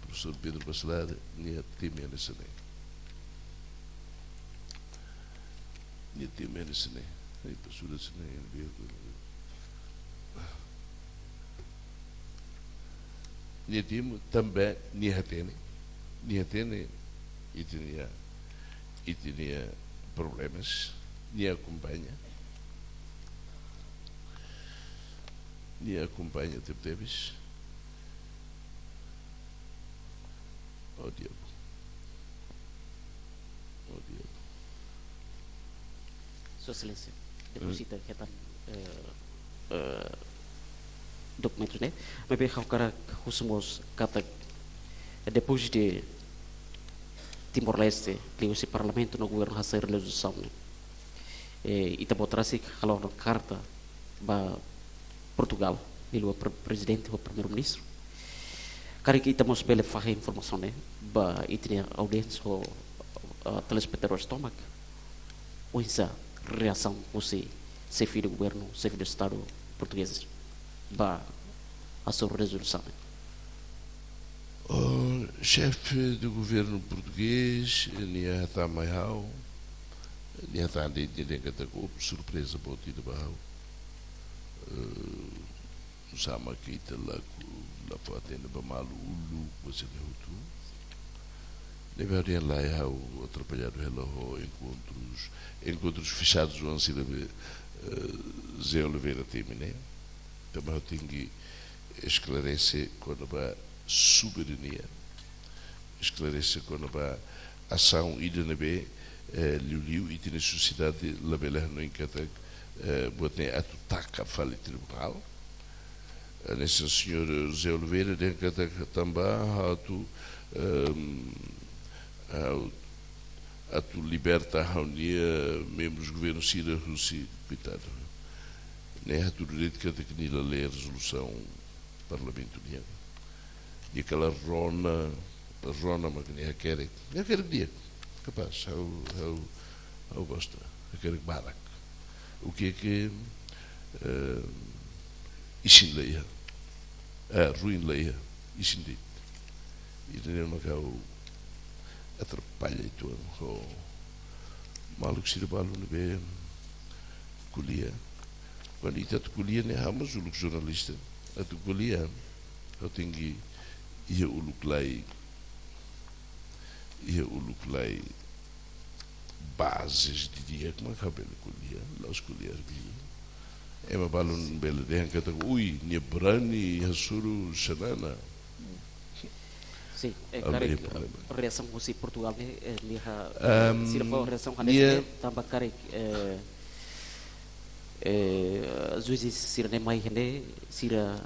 profesór Pedro Bacelar, nia temi hanesan ne'e. Nia temi hanesan ne'e. Ai, profesór hanesan ne'e, nia temi tanba nia hatene, nia hatene ita-nia, ita-nia problemas, nia akompaña, nia akompaña tebetebes. Oh, diabu. Oh, diabu. Sua Exelénsia, depois ita hetan, eh, eh, dokumentus ne'e, maibé ha'u hakarak husu mós katak, eh, depois de Timor-Leste, liuhusi Parlamentu no Governu hasai rezolusaun ne'e, eh, ita-boot rasik halo ona karta ba Portugal, liuliu pre-, prezidente ho primeiru-ministru. Karik ita mós bele fahe informasaun ne'e ba ita-nia audiénsia ho, ah, telespetadores tomak. Oinsá reasaun husi xefe de governu, xefe de estadu portugés ba hasoru rezolusaun ne'e? O xefe de governu portugés, nia hatán mai ha'u, nia hatán de'it, nia dehan katak surpreza boot ida ba ha'u. Eh, sama ke ita la ku, la fó atende ba malu uluk, ba sira hotu. Ne'ebé ha'u dehan lae, ha'u atrapalladu hela ho enkontrus, enkontrus fexadus oan sira be, eh, José Oliveira temi ne'e. Tanba ha'u tenke esklarese kona-ba soberania, esklarese kona-ba asaun ida ne'ebé, eh, liuliu ita-nia sosiedade labele hanoin katak, eh, buat ne'e atu taka fali tribunál. Eh, hanesan señór José Oliveira dehan katak tanba atu, ehm, atu, atu liberta ha'u-nia membrus governu sira husi, koitadu. Ne'e hatudu de'it katak nia la lee rezolusaun parlamentu nian. Nia kala rona, rona mak nia hakerek. Nia hakerek di'ak. Kapás, ha'u, ha'u, ha'u gosta. Hakerek barak. O que é que, eh, isin la iha? Eh, ruin la iha. Isin de'it. Ida-ne'e mak ha'u atrapalla uitoan ho maluk sira balu ne'ebé ko'alia. Kuandu ita atu ko'alia ne'e, ha'u mós uluk jornalista. Atu ko'alia, ha'u tenke iha uluk lai, iha uluk lai bazes didi'ak mak ha'u bele ko'alia, la'ós ko'alia arbiu. Ema balun bele dehan katak, ui, nia brani hasoru xanana. Sin, eh, ha'u la karik, iha problema. Reasaun husi Portugal ne'e, eh, nia ha-, Ehm, sira fó reasaun hanesan nia ne'e, tanba karik, eh, eh, juízes sira-ne'e mai iha ne'e, sira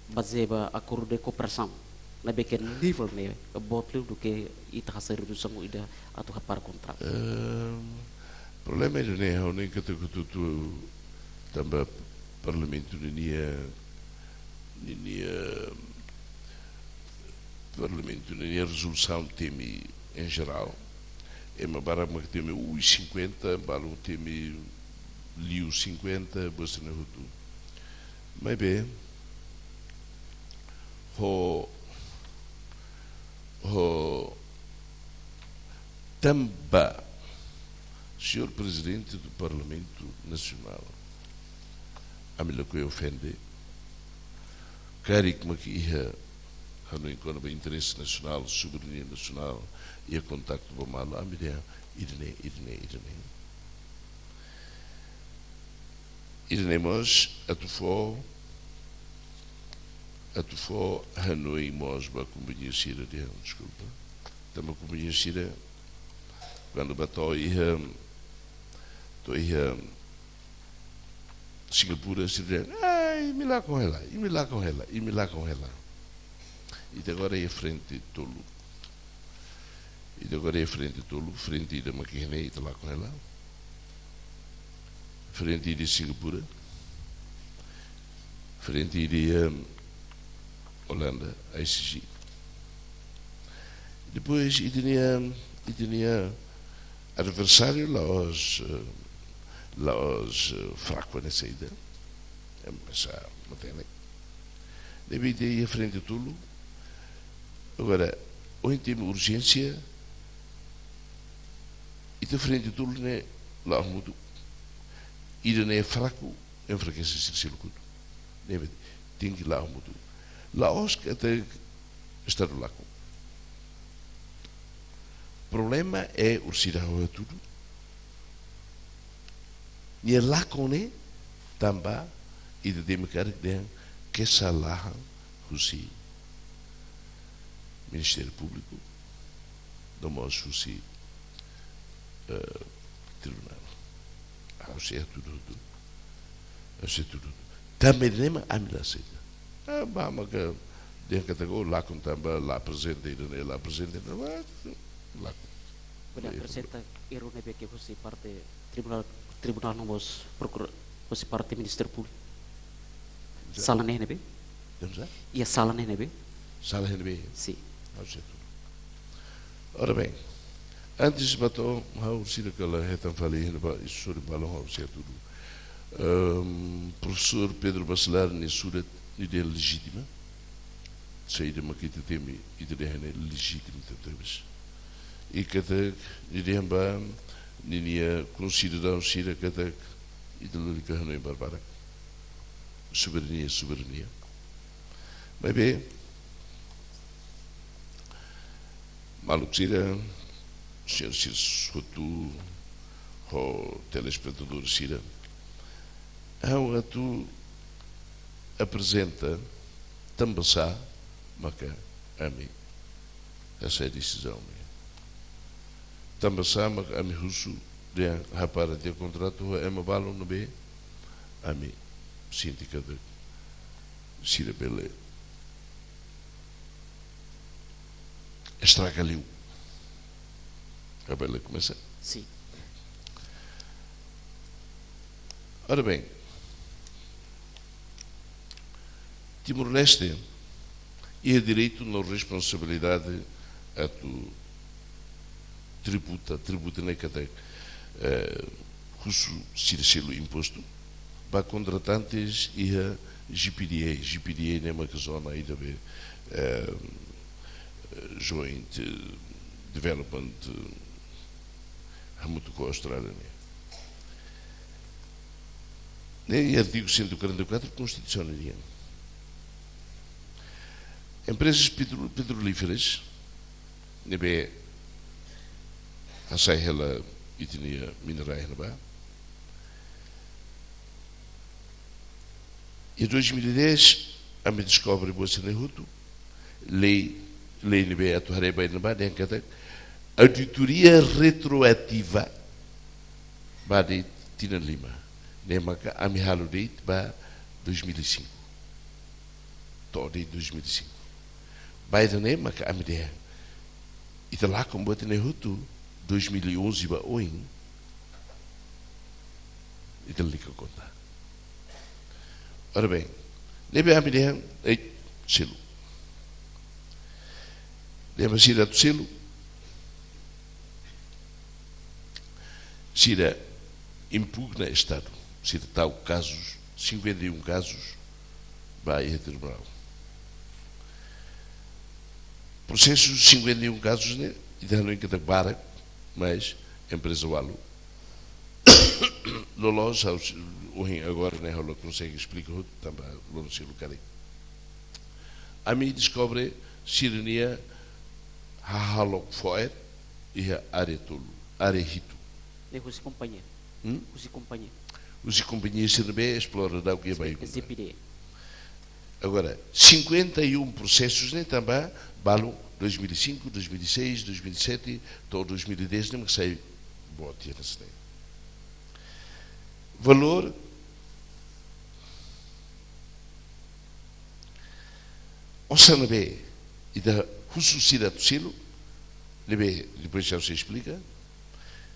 bazeia ba akordu de kooperasaun. Ne'ebé ke nivel ne'e boot liu duké ita hasai rezolusaun ida atu hapara kontra. Ehm, problema ida-ne'e, ha'u hanoin katak hotu-hotu tanba parlamentu ninia, ninia, parlamentu ninia rezolusaun temi em geral. Ema barak mak temi ui cinquenta, balun temi liu cinquenta, buat sira-ne'e hotu. Maibé, ho, ho, tanba señór Prezidente do Parlamentu Nasionál, ami lakohi ofende, karik mak iha hanoin kona-ba interese nasionál, soberania nasionál, iha kontaktu ba malu, ami dehan ida-ne'e, ida-ne'e, ida-ne'e. Ida-ne'e mós atu fó, atu fó hanoin mós ba kompañia sira dehan, deskulpa. Tanba kompañia sira, kuandu bá to'o iha, to'o iha Singapura, sira dehan, ai, imi lakon hela, imi lakon hela, imi lakon hela. Ita agora iha frente tolu. Ita agora iha frente tolu, frente ida mak iha ne'e, ita lakon hela. Frente ida Singapura. Frente ida, ehm, Holanda, I C G. Depois, ita-nia, ita-nia adversáriu la'ós, eh, la'ós, eh, fraku hanesan ida. Ema sá matenek. Ne'ebé ita iha frente tolu. Agora, ohin temi urjénsia, ita frente tolu ne'e la'o hamutuk. Ida-ne'e fraku, enfrakese sira seluk hotu. Ne'ebé tenke la'o hamutuk. La'ós katak Estadu lakon. Problema é orsida ha'u hatudu. Nia lakon ne'e tanba ita temi karik dehan kesalahan husi Ministériu Públiku, no mós husi, eh, tribunál. Ha'u sei hatudu hotu. Ha'u sei hatudu hotu. Tanba ne'e mak ami la aseita. Ah, ba maka dehan katak, oh, lakon tanba la aprezenta ida-ne'e, la aprezenta ida-ne'e, lakon. Bele aprezenta erru ne'ebé ke husi parte tribunál, tribunál no mós prokura-, husi parte Ministériu Públiku. Sala ne'e ne'ebé? Demos a? Iha sala ne'e ne'ebé? Sala ne'ebé? Sin. Ha'u sei hatudu. Ora bem, antes de bato, ha'u sira kala hetan fali hene ba, isu sori balun ha'u sei hatudu. Ahm, profesór Pedro Bacelar nia surat, nia dehan lejítima. Saida mak ita temi, ita dehan ne'e lejítima tebetebes. I katak, nia dehan ba, ninia konsideradu sira katak, ita lalika hanoin barbarak. Soberania, soberania. Maibé, maluk sira, señór sira hotu, ho telespetadór sira, ha'u atu aprezenta tanbasá maka ami hasai desizaun ne'e. Tanbasá maka ami husu dehan hapara tiha kontratu ho ema balun ne'ebé ami sente katak sira bele estraga liu. Ka bele komesa? Sin. Ora bem, Timor-Leste iha direitu no responsabilidade atu tributa, tributa ne'e katak, eh, husu sira selu impostu ba kontratantes iha G P D A, G P D A ne'e mak zona ida be, eh, Joint, eh, Development, eh, hamutuk ho Austrália ne'e. Ne'e artigu cento e quarenta e quatro Konstituisaun nian. Empresas petro-, petrolíferas ne'ebé hasai hela ita-nia minerais ne'ebá. Iha dois mil e dez, ami deskobre buat sira-ne'e hotu, lei, lei ne'ebé atu haree ba ne'ebá, dehan katak auditoria retroativa ba de'it tinan lima. Ne'e maka ami halo de'it ba dois mil e cinco. To'o de'it dois mil e cinco. Ba ida-ne'e maka ami dehan, ita lakon buat ne'e hotu, dois mil e onze ba oin, ita lalika konta. Ora bem, ne'ebé ami dehan, ei, selu. Dehan ba sira atu selu. Sira impugna Estadu. Sira tau kazus, cinquenta e um kazus, ba iha tribunál. Prosesu cinquenta e um kazus ne'e, ita hanoin katak barak, mas empreza ualu. Loloos, ha'u sei, ohin agora ne'e ha'u la konsege esplika hotu, tanba loloos sei lukarik. Ami deskobre sira-nia hahalok fo'er iha área tolu, área hitu. Ne'e husi kompañia. Hmm? Husi kompañia. Husi kompañia sira ne'ebé esplora daudaun iha bairru. G P D. Agora, cinquenta e um prosesus ne'e tanba balun dois mil e cinco, dois mil e seis, dois mil e sete, to'o dois mil e dez ne'e mak sai boot iha ne'e. Valór osan ne'ebé ita husu sira atu selu, ne'ebé depois ha'u sei esplika,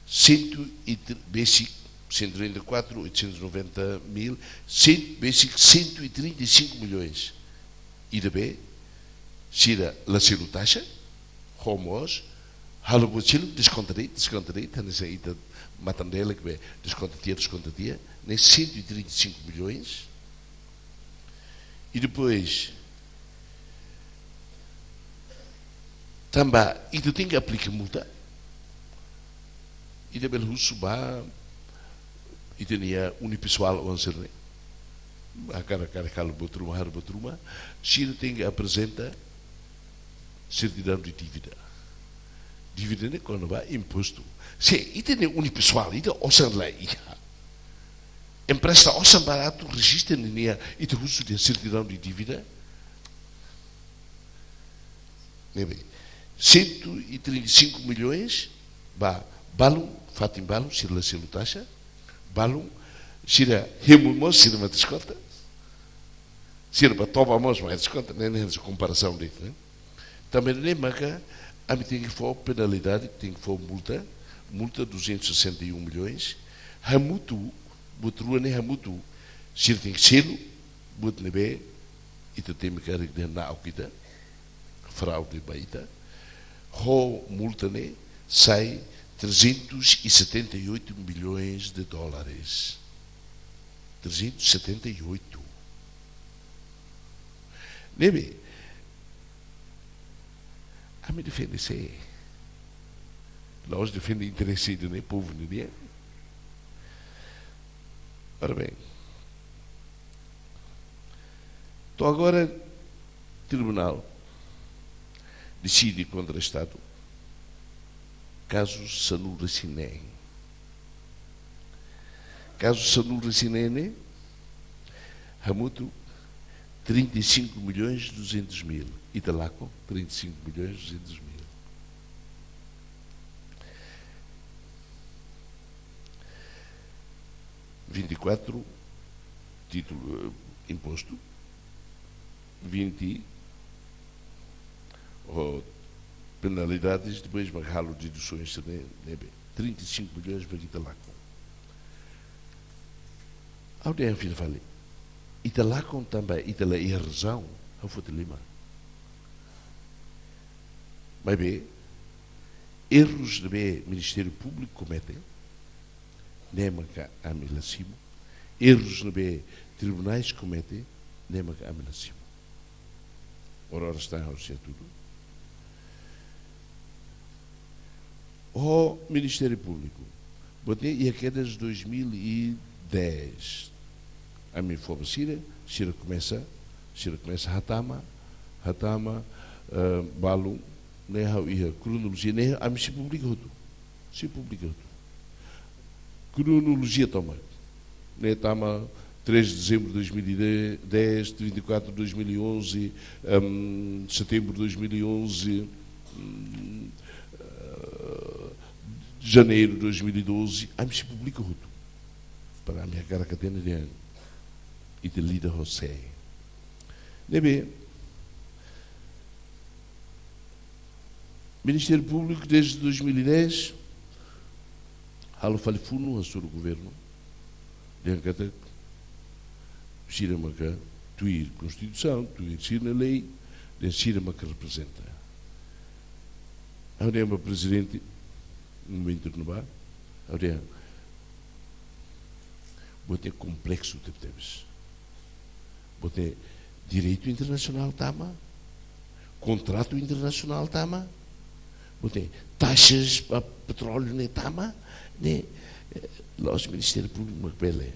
cento e trinta, basic, cento e trinta e quatro, oitocentos e noventa mil, cem, basic, cento e trinta e cinco milhões. Ida be, sira la selu taxa, ho mós, halo buat seluk, deskonta de'it, deskonta de'it, hanesan ita matan-delek be, deskonta tiha, deskonta tiha, ne'e cento e trinta e cinco milhões. E depois, tanba ita tenke aplika multa, ita bele husu ba ita-nia unipessoal oan sira-ne'e. Hakarak, hakarak halo buat ruma, halo buat ruma, sira tenke aprezenta sertidaun de dívida. Dívida ne'e kona-ba impostu. Se ita-nia unipessoal, ita osan la iha, empresta osan ba atu rejista ninia, ita husu dehan sertidaun de dívida. Ne'ebé, cento e trinta e cinco milhões, ba, balun, fatin balun, sira la selu taxa, balun, sira hemu mós, sira mate deskonta, sira ba toba mós, mate deskonta, ne'e, ne'e, komparasaun de'it, ne'e. Tanba ne'e maka, ami tenke fó penalidade, tenke fó multa, multa duzentos e sessenta e um milhões, hamutuk, buat rua ne'e hamutuk, sira tenke selu, buat ne'ebé ita temi karik dehan na'ok ita, fraude ba ita, ho multa ne'e sai trezentos e setenta e oito milhões de dólares. Trezentos e setenta e oito. Ne'ebé, ami defende sé? La'ós defende interese ida-ne'e, povu nian. Ora bem, to'o agora, tribunál deside kontra Estadu kazu sanulu-resin-neen. Kazu sanulu-resin-neen ne'e hamutuk trinta e cinco milhões duzentos mil. Ita lakon trinta e cinco milhões duzentos mil. Vinte e quatro, títulu, eh, impostu, vinte, ou penalidades, depois mak halo dedusoens, ne'e, ne'ebé trinta e cinco milhões mak ita lakon. Ha'u dehan fila fali, ita lakon tanba ita la iha razaun, ha'u foti liman. Maibé, errus ne'ebé Ministériu Públiku komete, ne'e maka ami la simu. Errus ne'ebé tribunais komete, ne'e maka ami la simu. Oras-oras tan ha'u sei hatudu. Ho Ministériu Públiku, buat ne'e iha kedas dois mil e dez. Ami fó ba sira, sira komesa, sira komesa hatama, hatama, eh, balun, ne'e ha'u iha kronolojia ne'e, ami sei publika hotu. Sei publika hotu. Kronolojia tomak. Ne'e tama três de dezembro de dois mil e dez, trinta e quatro de dois mil e onze, hum, setembro de dois mil e onze, hum, eh, janeiro de dois mil e doze, ami sei publika hotu. Para ami hakarak hatene dehan ita lida ho sé. Ne'ebé, Ministériu Públiku desde dois mil e dez halo fali funu hasoru governu, dehan katak sira maka tuir Konstituisaun, tuir sira-nia lei, dehan sira maka reprezenta. Ha'u dehan ba Prezidente, momentu ne'ebá, ha'u dehan, buat ne'e kompleksu tebetebes. Buat ne'e direitu internasionál tama, kontratu internasionál tama, buat ne'e taxas ba petróleu ne'e tama, ne'e, eh, la'ós Ministériu Públiku mak bele.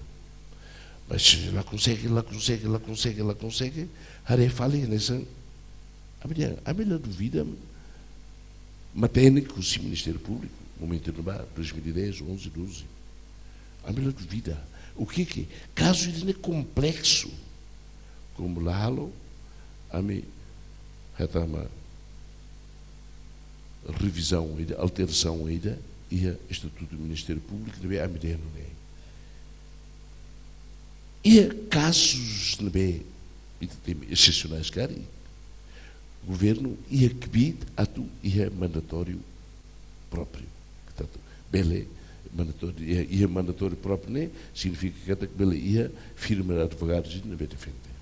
Mas la konsege, la konsege, la konsege, la konsege, haree fali hanesan, ami dehan, ami la duvida, matenek husi Ministériu Públiku, momentu ne'ebá, dois mil e dez, onze, doze. Ami la duvida. O que que? Kazu ida-ne'e kompleksu. Komu la halo, ami hatama revizaun ida, alterasaun ida, iha Estatutu Ministériu Públiku, ne'ebé ami dehan ne'e. Iha kazus ne'ebé ita temi exesionais karik, governu iha kbiit atu iha mandatóriu própriu. Portantu, bele mandatóriu, iha, iha mandatóriu própriu ne'e signifika katak bele iha firma advogadu ne'ebé defende.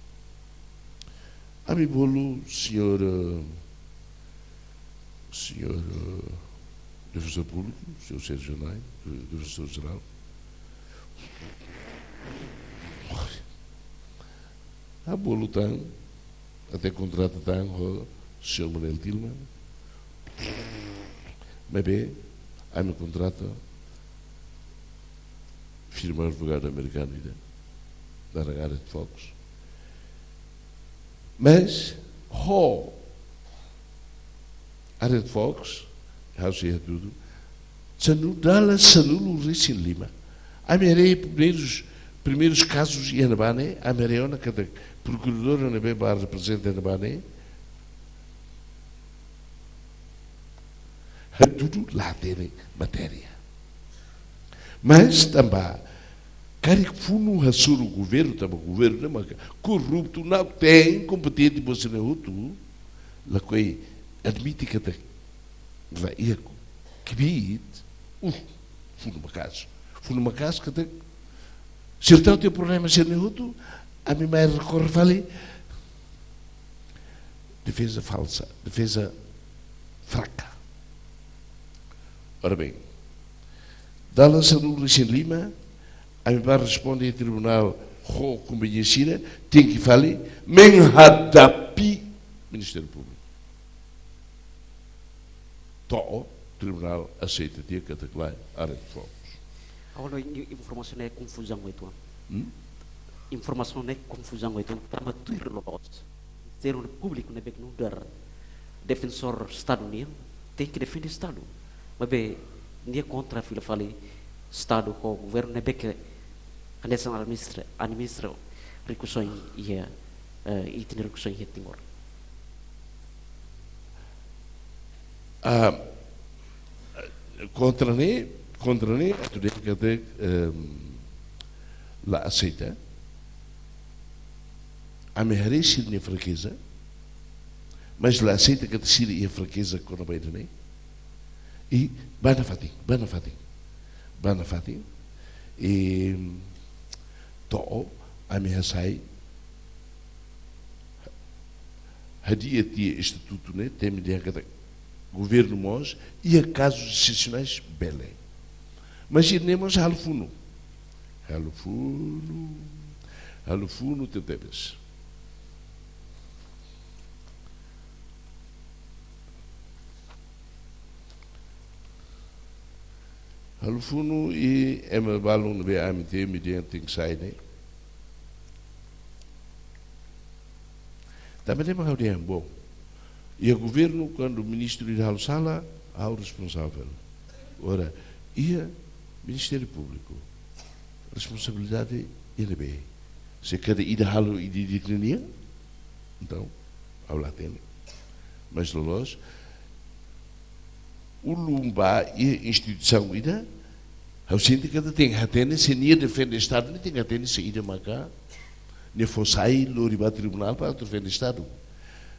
Ami bolu, señór, eh, señór, eh, Defensór Públiku, señór Sérgio Nay, eh, Defensór Jerál. Ami bolu tan, até kontrata tan ho señór Manuel Tilman. Maibé, ami kontrata firma advogadu amerikanu ida, naran Arent Fox. Mas, ho Arent Fox, ha'u sei hatudu, sanulu, dala sanulu-resin-lima. Ami haree primeirus, primeirus kazus iha ne'ebá ne'e, ami haree ona katak prokuradór ne'ebé bá reprezenta iha ne'ebá ne'e hatudu la hatene matéria. Mas tanba karik funu hasoru governu, tanba governu ne'e maka korruptu, na'ok-teen, inkompetente, buat sira-ne'e hotu, lakohi admite katak la iha kbiit, uh, funu maka'as. Funu maka'as katak sira tau tiha problema sira-ne'e hotu, Ami mai rekorre fali, defeza falsa, defeza fraka. Ora bem, dalan sanulu-resin-lima, ami bá responde iha tribunál ho kompanhia sira, tenke fali menghadapi Ministériu Públiku. To'o tribunál aseita tiha katak lae, aretu fo. Agora, i-, informasaun ne'e konfuzaun uitoan. Hmm? Informasaun ne'e konfuzaun uitoan, tanba tuir loloos Ministériu Públiku ne'ebé ke nu'udar defensór Estadu nian, tenke defende Estadu. Maibé, nia kontra fila fali Estadu ho governu ne'ebé ke hanesan administra, administra rikusoin iha, eh, ita-nia rikusoin iha Timor. Ah, kontra ne'e, kontra ne'e, atu dehan katak, ehm, la aseita. Ami haree sira-nia frakeza, mas la aseita katak sira iha frakeza kona-ba ida-ne'e. I bá nafatin, bá nafatin, bá nafatin. I to'o ami hasai, hadi'a tiha estatutu ne'e, temi dehan katak governu mós, iha kazus esesionais bele. Mas ida-ne'e mós halo funu. Halo funu. Halo funu tebetebes. Halo funu i ema balun ne'ebé ami temi dehan tenke sai ne'e. Tanba ne'e mak ha'u dehan, bom, iha governu, kuandu ministru ida halo sala, ha'u responsavel. Ora, iha Ministériu Públiku, responsabilidade iha ne'ebé? Se kada ida halo ida-idak nian, entaun, ha'u la hatene. Mas loloos, ulun ba iha instituisaun ida, ha'u sente katak tenke hatene, se nia defende Estadu, nia tenke hatene saida maka nia fó sai lori ba tribunál para defende Estadu.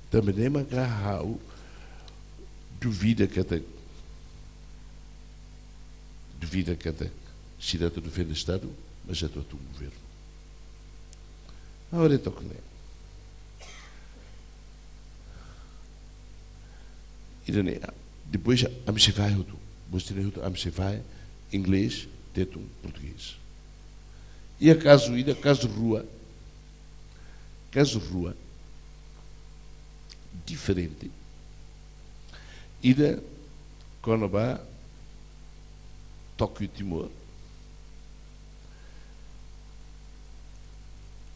Tanba ne'e maka ha'u duvida katak, duvida katak sira atu defende Estadu, mas atu hatún governu. Agora to'o ne'e. Ida-ne'e, depois ami sei fahe hotu. Bostina hotu ami sei fahe inglés, tetun, portugés. Iha kazu ida, kazu rua, kazu rua diferente. Ida kona-ba Tókiu Timor,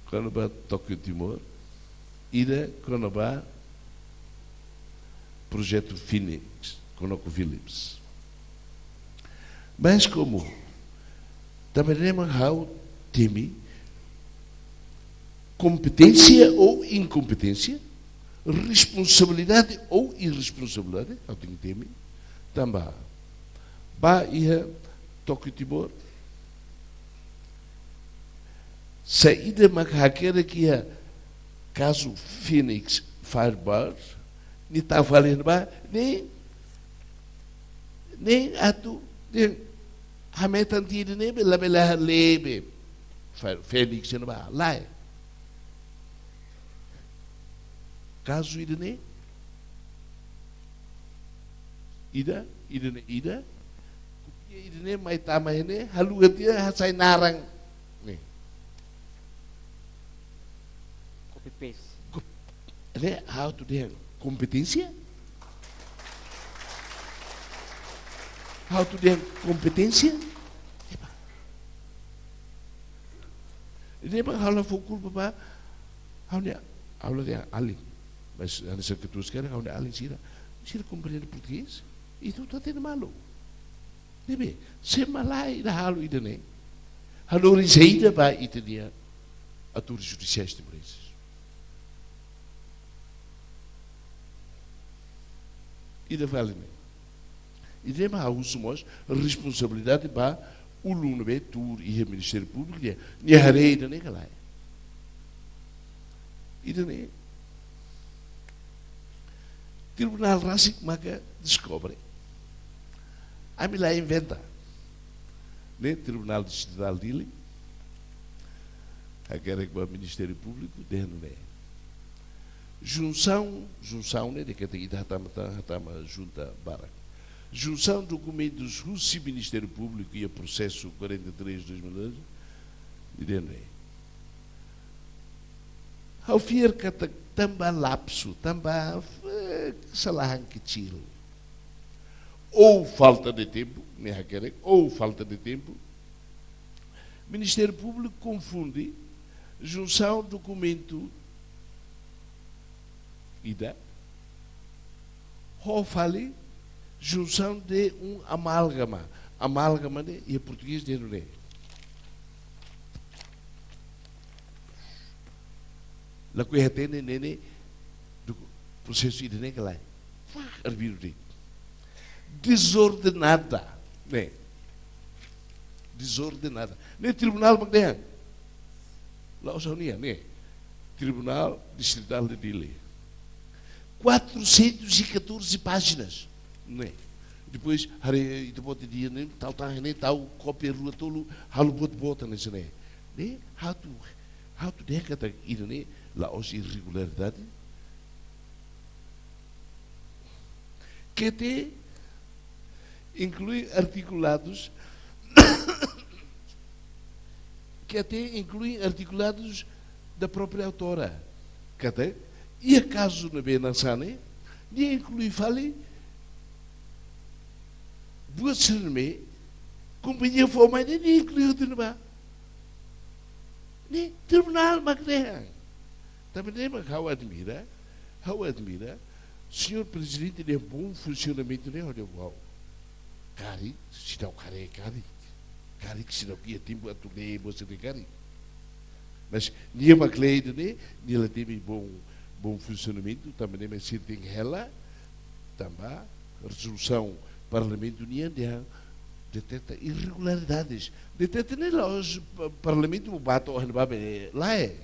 kona-ba Tókiu Timor, ida kona-ba projetu Phoenix, ConocoPhillips. Mas komu, tanba ne'e mak ha'u temi kompeténsia ou inkompeténsia, responsabilidade ou irresponsabilidade, ha'u tenke temi, tanba ba iha Tókiu Timor, saida mak hakerek iha kazu Phoenix Firebird, nia tau fali ba, nein, nein atu, nein, hametan tiha ida-ne'e, be labele hale'e be Fe-, Phoenix ne'ebá, lae. Kazu ida-ne'e, ida, ida-ne'e, ida, kopia ida-ne'e, mai tama iha ne'e, haluha tiha, hasai naran ne'e. Copy paste. Kop-, ne'e, ha'u atu dehan kompeténsia? Ha'u atu dehan kompeténsia? Epá. Ne'e mak ha'u la fó kulpa ba, ha'u-nia, ha'u la dehan alin. Mas hanesan ketua sira, ha'u-nia alin sira, sira komprende portugés, entaun ita hatene malu. Ne'ebé, se malae ida halo ida-ne'e, halo rinse ida ba ita-nia atores judisiais timoreses. Ida fali ne'e. Ida-ne'e mak ha'u husu mós responsabilidade ba ulun ne'ebé tuur iha Ministériu Públiku, nia, nia haree ida-ne'e ka lae. Ida-ne'e tribunál rasik maka deskobre. Ami la inventa. Ne'e Tribunál Distritál Dili, Hakerek ba Ministériu Públiku, dehan ne'e. Junsaun, junsaun ne'e, de que tem ida hatama, ta-, hatama junta barak. Junsaun dokumentus husi Ministériu Públiku iha prosesu quarenta e três dois mil e doze, dehan ne'e. Ha'u fiar katak tanba lapsu, tanba, eh, kesalahan kecil. Ou falta de tempu, ne'e hakerek, ou falta de tempu. Ministériu Públiku konfunde junsaun dokumentu ida ho fali junção de um amálgama. Amálgama ne'e, iha portugés dehan ne'e. Lakohi hatene ne'e, ne'e, do prosesu ida-ne'e ka lae. Arbiru de'it. Desordenada, ne'e. Desordenada. Ne'e tribunál mak dehan. La'ós ha'u-nian, ne'e. Tribunál Distritál de Dili. Quatrocentos e catorze páginas, ne'e. Depois, haree, ita-boot dehan ne'e, tau tan ne'e, tau kópia rua tolu, halo buat-buat hanesan ne'e. Ne'e, ha'u atu, ha'u atu dehan katak ida-ne'e, la'ós irregularidade. Que até inclui articulados, que até inclui articulados da própria autora. Katak, iha kazu ne'ebé hanesan ne'e, nia inklui fali buat sira ne'ebé kompañia fó mai ne'e, nia inklui hotu ne'ebá. Ne'e tribunál mak dehan. Tanba ne'e mak ha'u admira, ha'u admira, señór Prezidente nia bom funsionamentu ne'e, ha'u dehan, uau. Karik, seidauk haree karik. Karik seidauk iha tempu atu lee buat sira-ne'e karik. Mas nia mak lee ida-ne'e, nia la temi bom, bom funsionamentu, tanba ne'e mak sira tenke hela, tanba rezolusaun Parlamentu nian dehan deteta irregularidades. Deteta ne'e la'ós pa-, Parlamentu bá to'o iha ne'ebá be, lae.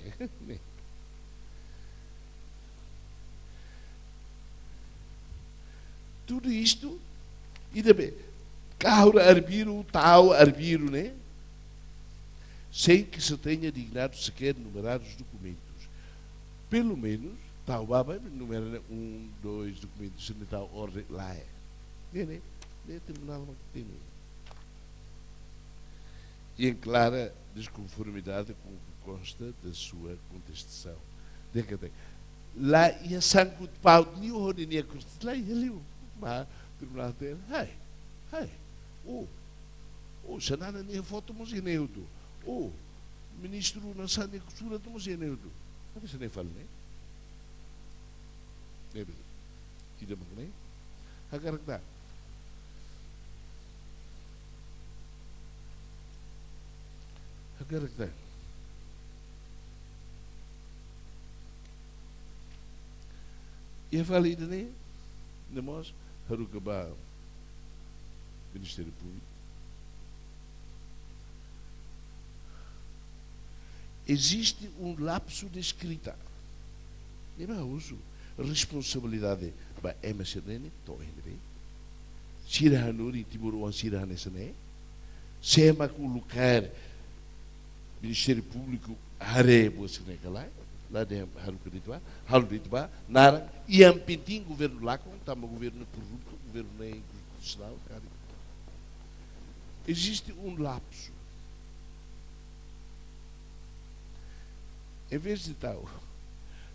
Tudo isto, ida be, kahur arbiru, tau arbiru ne'e, sem que se tenha dignado sequer numerar os documentos. Pelo menos, tau bá, bá, numera ne'e um, dois dokumentus, se tau ordem, lae. Ne'e, ne'e, ne'e tribunál mak temi. E em clara desconformidade com o que consta da sua contestação. Dehan katak, la iha sangkut paut liu ho ninia kontestasaun, la iha liu. Mas tribunál dehan, hai, hai, oh, oh, Xanana nia foto mós iha ne'e hotu. Oh, ministru hanesan ne'e, surat mós iha ne'e hotu. Apa sira-ne'e fali ne'e? Ne'ebé, ida mak ne'e. Hakarak tan. Hakarak tan. Iha fali ida-ne'e, ne'e mós haruka ba Ministériu Públiku. Existe um lapso de escrita. Ne'ebé husu responsabilidade ba ema sira-ne'e to'o iha ne'ebé. Sira hanorin timoroan sira hanesan ne'e. Sé mak uluk kaer Ministériu Públiku haree buat sira-ne'e ka lae. La dehan haruka de'it bá, halo de'it bá, naran, yang penting governu lakon, tanba governu korruptu, governu ne'e inkonstitusionál, karik. Existe um lapso. Em vez de tal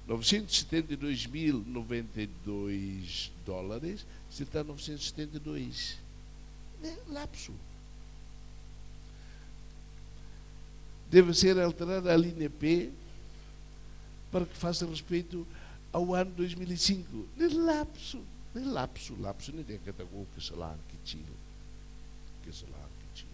novecentos e setenta e dois mil noventa e dois dólares, se está novecentos e setenta e dois. Ne'e lapso. Deve ser alterada a linha P para que faça respeito ao ano dois mil e cinco. Ne'e lapso, ne'e lapso, lapso ne'e dehan katak kesalahan kecil. Kesalahan kecil.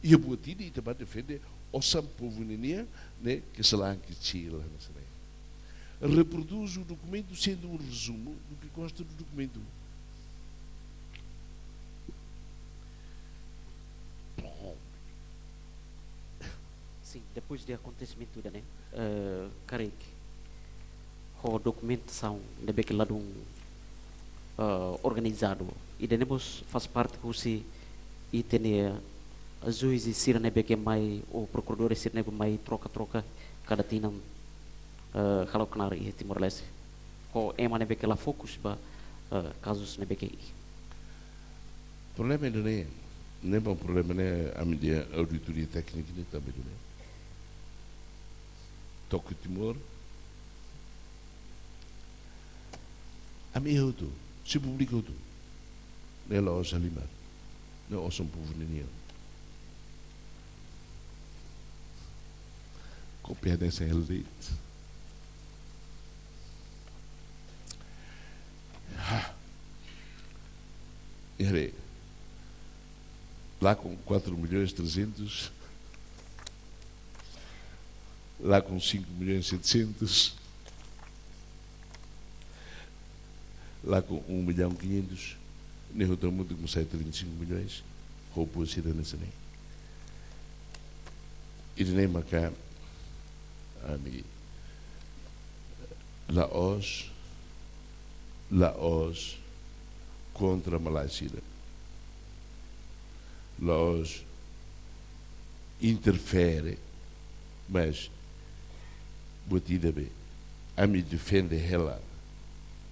Iha buat ida ita bá defende osan povu ninian, ne'e kesalahan kecil, hanesan ne'e. Reproduz o documento sendo um resumo do que consta do documento. Sin, depois de akontesimentu ida-ne'e, eh, karik ho dokumentasaun ne'ebé ke ladún, eh, organizadu. Ida-ne'e mós faz parte husi ita-nia juízes sira ne'ebé ke mai, ou prokuradór sira ne'ebé mai troka-troka kada tinan, eh, halo knaar iha Timor-Leste. Ho ema ne'ebé ke la fokus ba, eh, kazus ne'ebé ke iha. Problema ida-ne'e, ne'ebé problema ne'e ami-nia auditoria téknika ne'e tanba ida-ne'e. To'o Timor, ami iha hotu, sei publika hotu. Ne'e la'ós halimar, ne'e osan povu ninian. Kópia hanesan hela de'it. Ha. Ere. Lakon quatro milhões trezentos, lakon cinco milhões setecentos, lakon um milhão quinhentos, ne'e hotu hamutuk mak sai trinta e cinco milhões, ho buat sira hanesan ne'e. Ida-ne'e maka ami la'ós, la'ós kontra malae sira. La'ós interfere, mas buat ida be, ami defende hela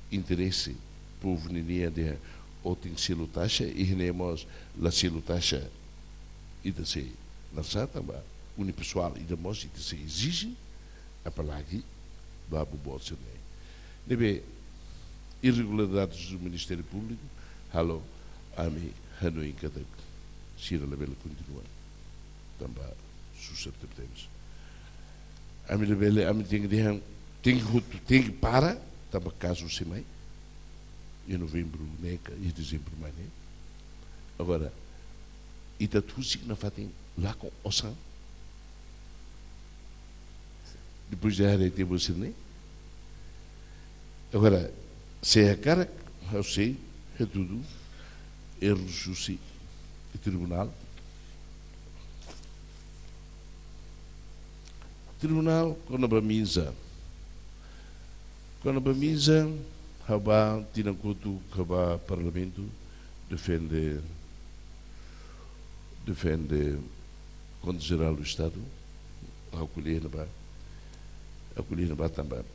interese povu ninian dehan ó tenke selu taxa, i ne'e mós la selu taxa, ita sei naran sá tanba unipessoal, ida mós ita sei ezije, apalagi ba buat sira-ne'e. Ne'ebé irregularidades do Ministério Público halo ami hanoin katak sira labele kontinua tanba susar tebetebes. Ami labele, ami tenke dehan, tenke hotu, tenke para, tanba kazu sei mai iha novembru ne'e ka iha dezembru mai ne'e. Agora, ita atu husik nafatin lakon osan. Depois de haree tiha buat sira-ne'e. Agora, se hakarak, ha'u sei hatudu erru husi tribunál. Tribunál kona-ba MINSA. Kona-ba MINSA, ha'u bá tinan kotuk, ha'u bá Parlamentu, defende, defende Konta Jerál do Estadu, ha'u ko'alia ne'ebá, ha'u ko'alia ne'ebá tanba.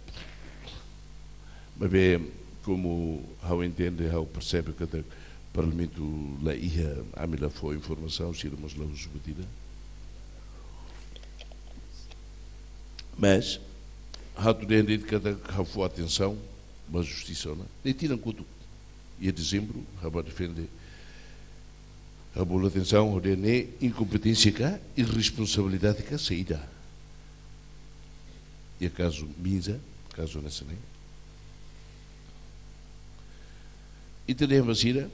Maibé, komu ha'u entende, ha'u persebe katak Parlamentu la iha, ami la fó informasaun, sira mós la husu buat ida. Mas, ha'u atu dehan de'it katak ha'u fó atensaun ba justisa ona. Ne'e tinan kotuk. Iha dezembru, ha'u bá defende, ha'u bolu atensaun, hodi ne'e inkompeténsia ka, irresponsabilidade ka, saida. Iha kazu MINSA, kazu hanesan ne'e. Ita dehan ba sira,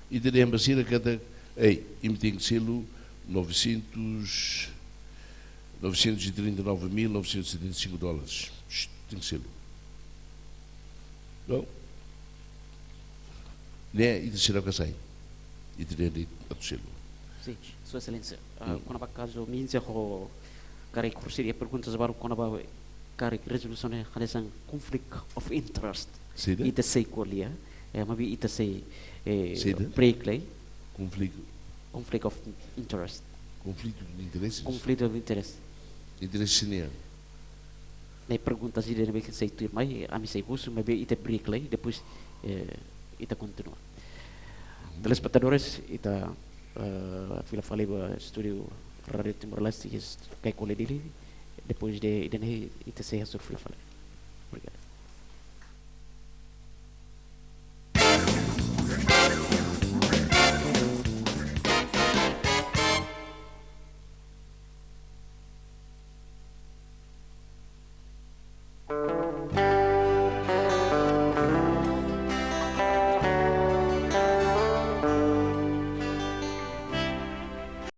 ita dehan ba sira katak, ei, imi tenke selu novecentos, novecentos e trinta e nove mil novecentos e setenta e cinco dólares. Shh, tenke selu. Bom, ne'e ita seidauk hasai. Ita dehan de'it atu selu. Sin, Sua Exelénsia. Ah, hmm, kona-ba kazu MINSA ho karik husi iha perguntas balu kona-ba karik rezolusaun ne'e hanesan conflict of interest. Saida? Ita sei ko'alia, eh, maibé ita sei, eh, saida? Break lai. Conflict. Conflict of interest. Konflitu de interesses. Conflict of interest. Interese sira-nian. Ne'e pergunta sira ne'ebé ke sei tuir mai, ami sei husu, maibé ita break lai, depois, eh, ita kontinua. Mhm. Telespetadores, ita, eh, fila fali ba estúdiu Rádiu Timor-Leste, iha Caicoli, Dili, depois de, ida-ne'e ita sei hasoru fila fali.